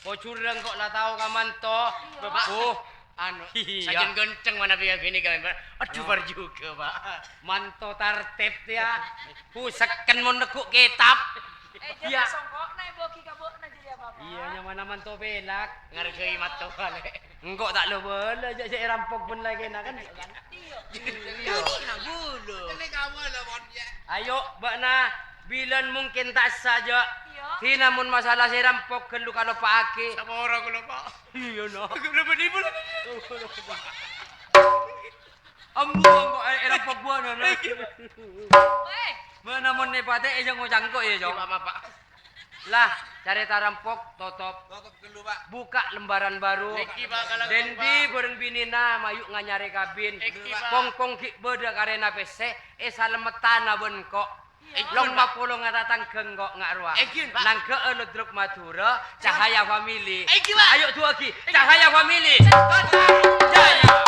Pojhurrâ engko' la tao ka manto. Iyâ. Bapak. Oh. Anu, iyâ. Sajân ghânteng manabi ka binè ka, Pak. Adu, adu, parjughâ, Pak. Manto tartib, ya. Pusekken mon neggu' kètab. Eh, jârèya songko'na èbâghi ka bâ'na jârèya, Bapak. Iyâ, nyamana manto pèlak. Ngargai matto bâlâ. Engko' ta' lo-bâlâ, jâ' sè èrampok bân lakèna, kan? Iyâ. Iyâ. Ini kabulâ. Ini kabulâ, mon, ya. Ayo, bâ'na, bilân mungkin ta' essa, jâ'. Iyâ. Dina mon masalah sè èrampok, ghâllu kaloppa'aghi. Sapora kaulâ, Pak. Iyâ, no. Kaulâ bâdhi pula. Ambu, ambu, eh, èrampok bâ'na, no. Weh. Bâ'na mon èpatè'è jâ' ngocangko', ya, Jong. Iyâ, Pak, Pak. Lah, carèta rampok totop. Totop ghâllu, Pak. Buka lembaran baru. Nèkè, Pak, kalau Dendi Pak. Bâreng binèna mayu nganyarè kabin. Nèkè, Pak. Kong-kong ghi' bâdâ karèna pèssè, èsalamettana bân engko'. Èngghi, Pak. Lomma polong atatangghâ engko' nga' rowa. Èngghi, Pak. Nangghâ'â lodrok Madhurâ, Cahaya Family. Èngghi, Pak. Ayo du'aaghi, Cahaya Family. Jaya.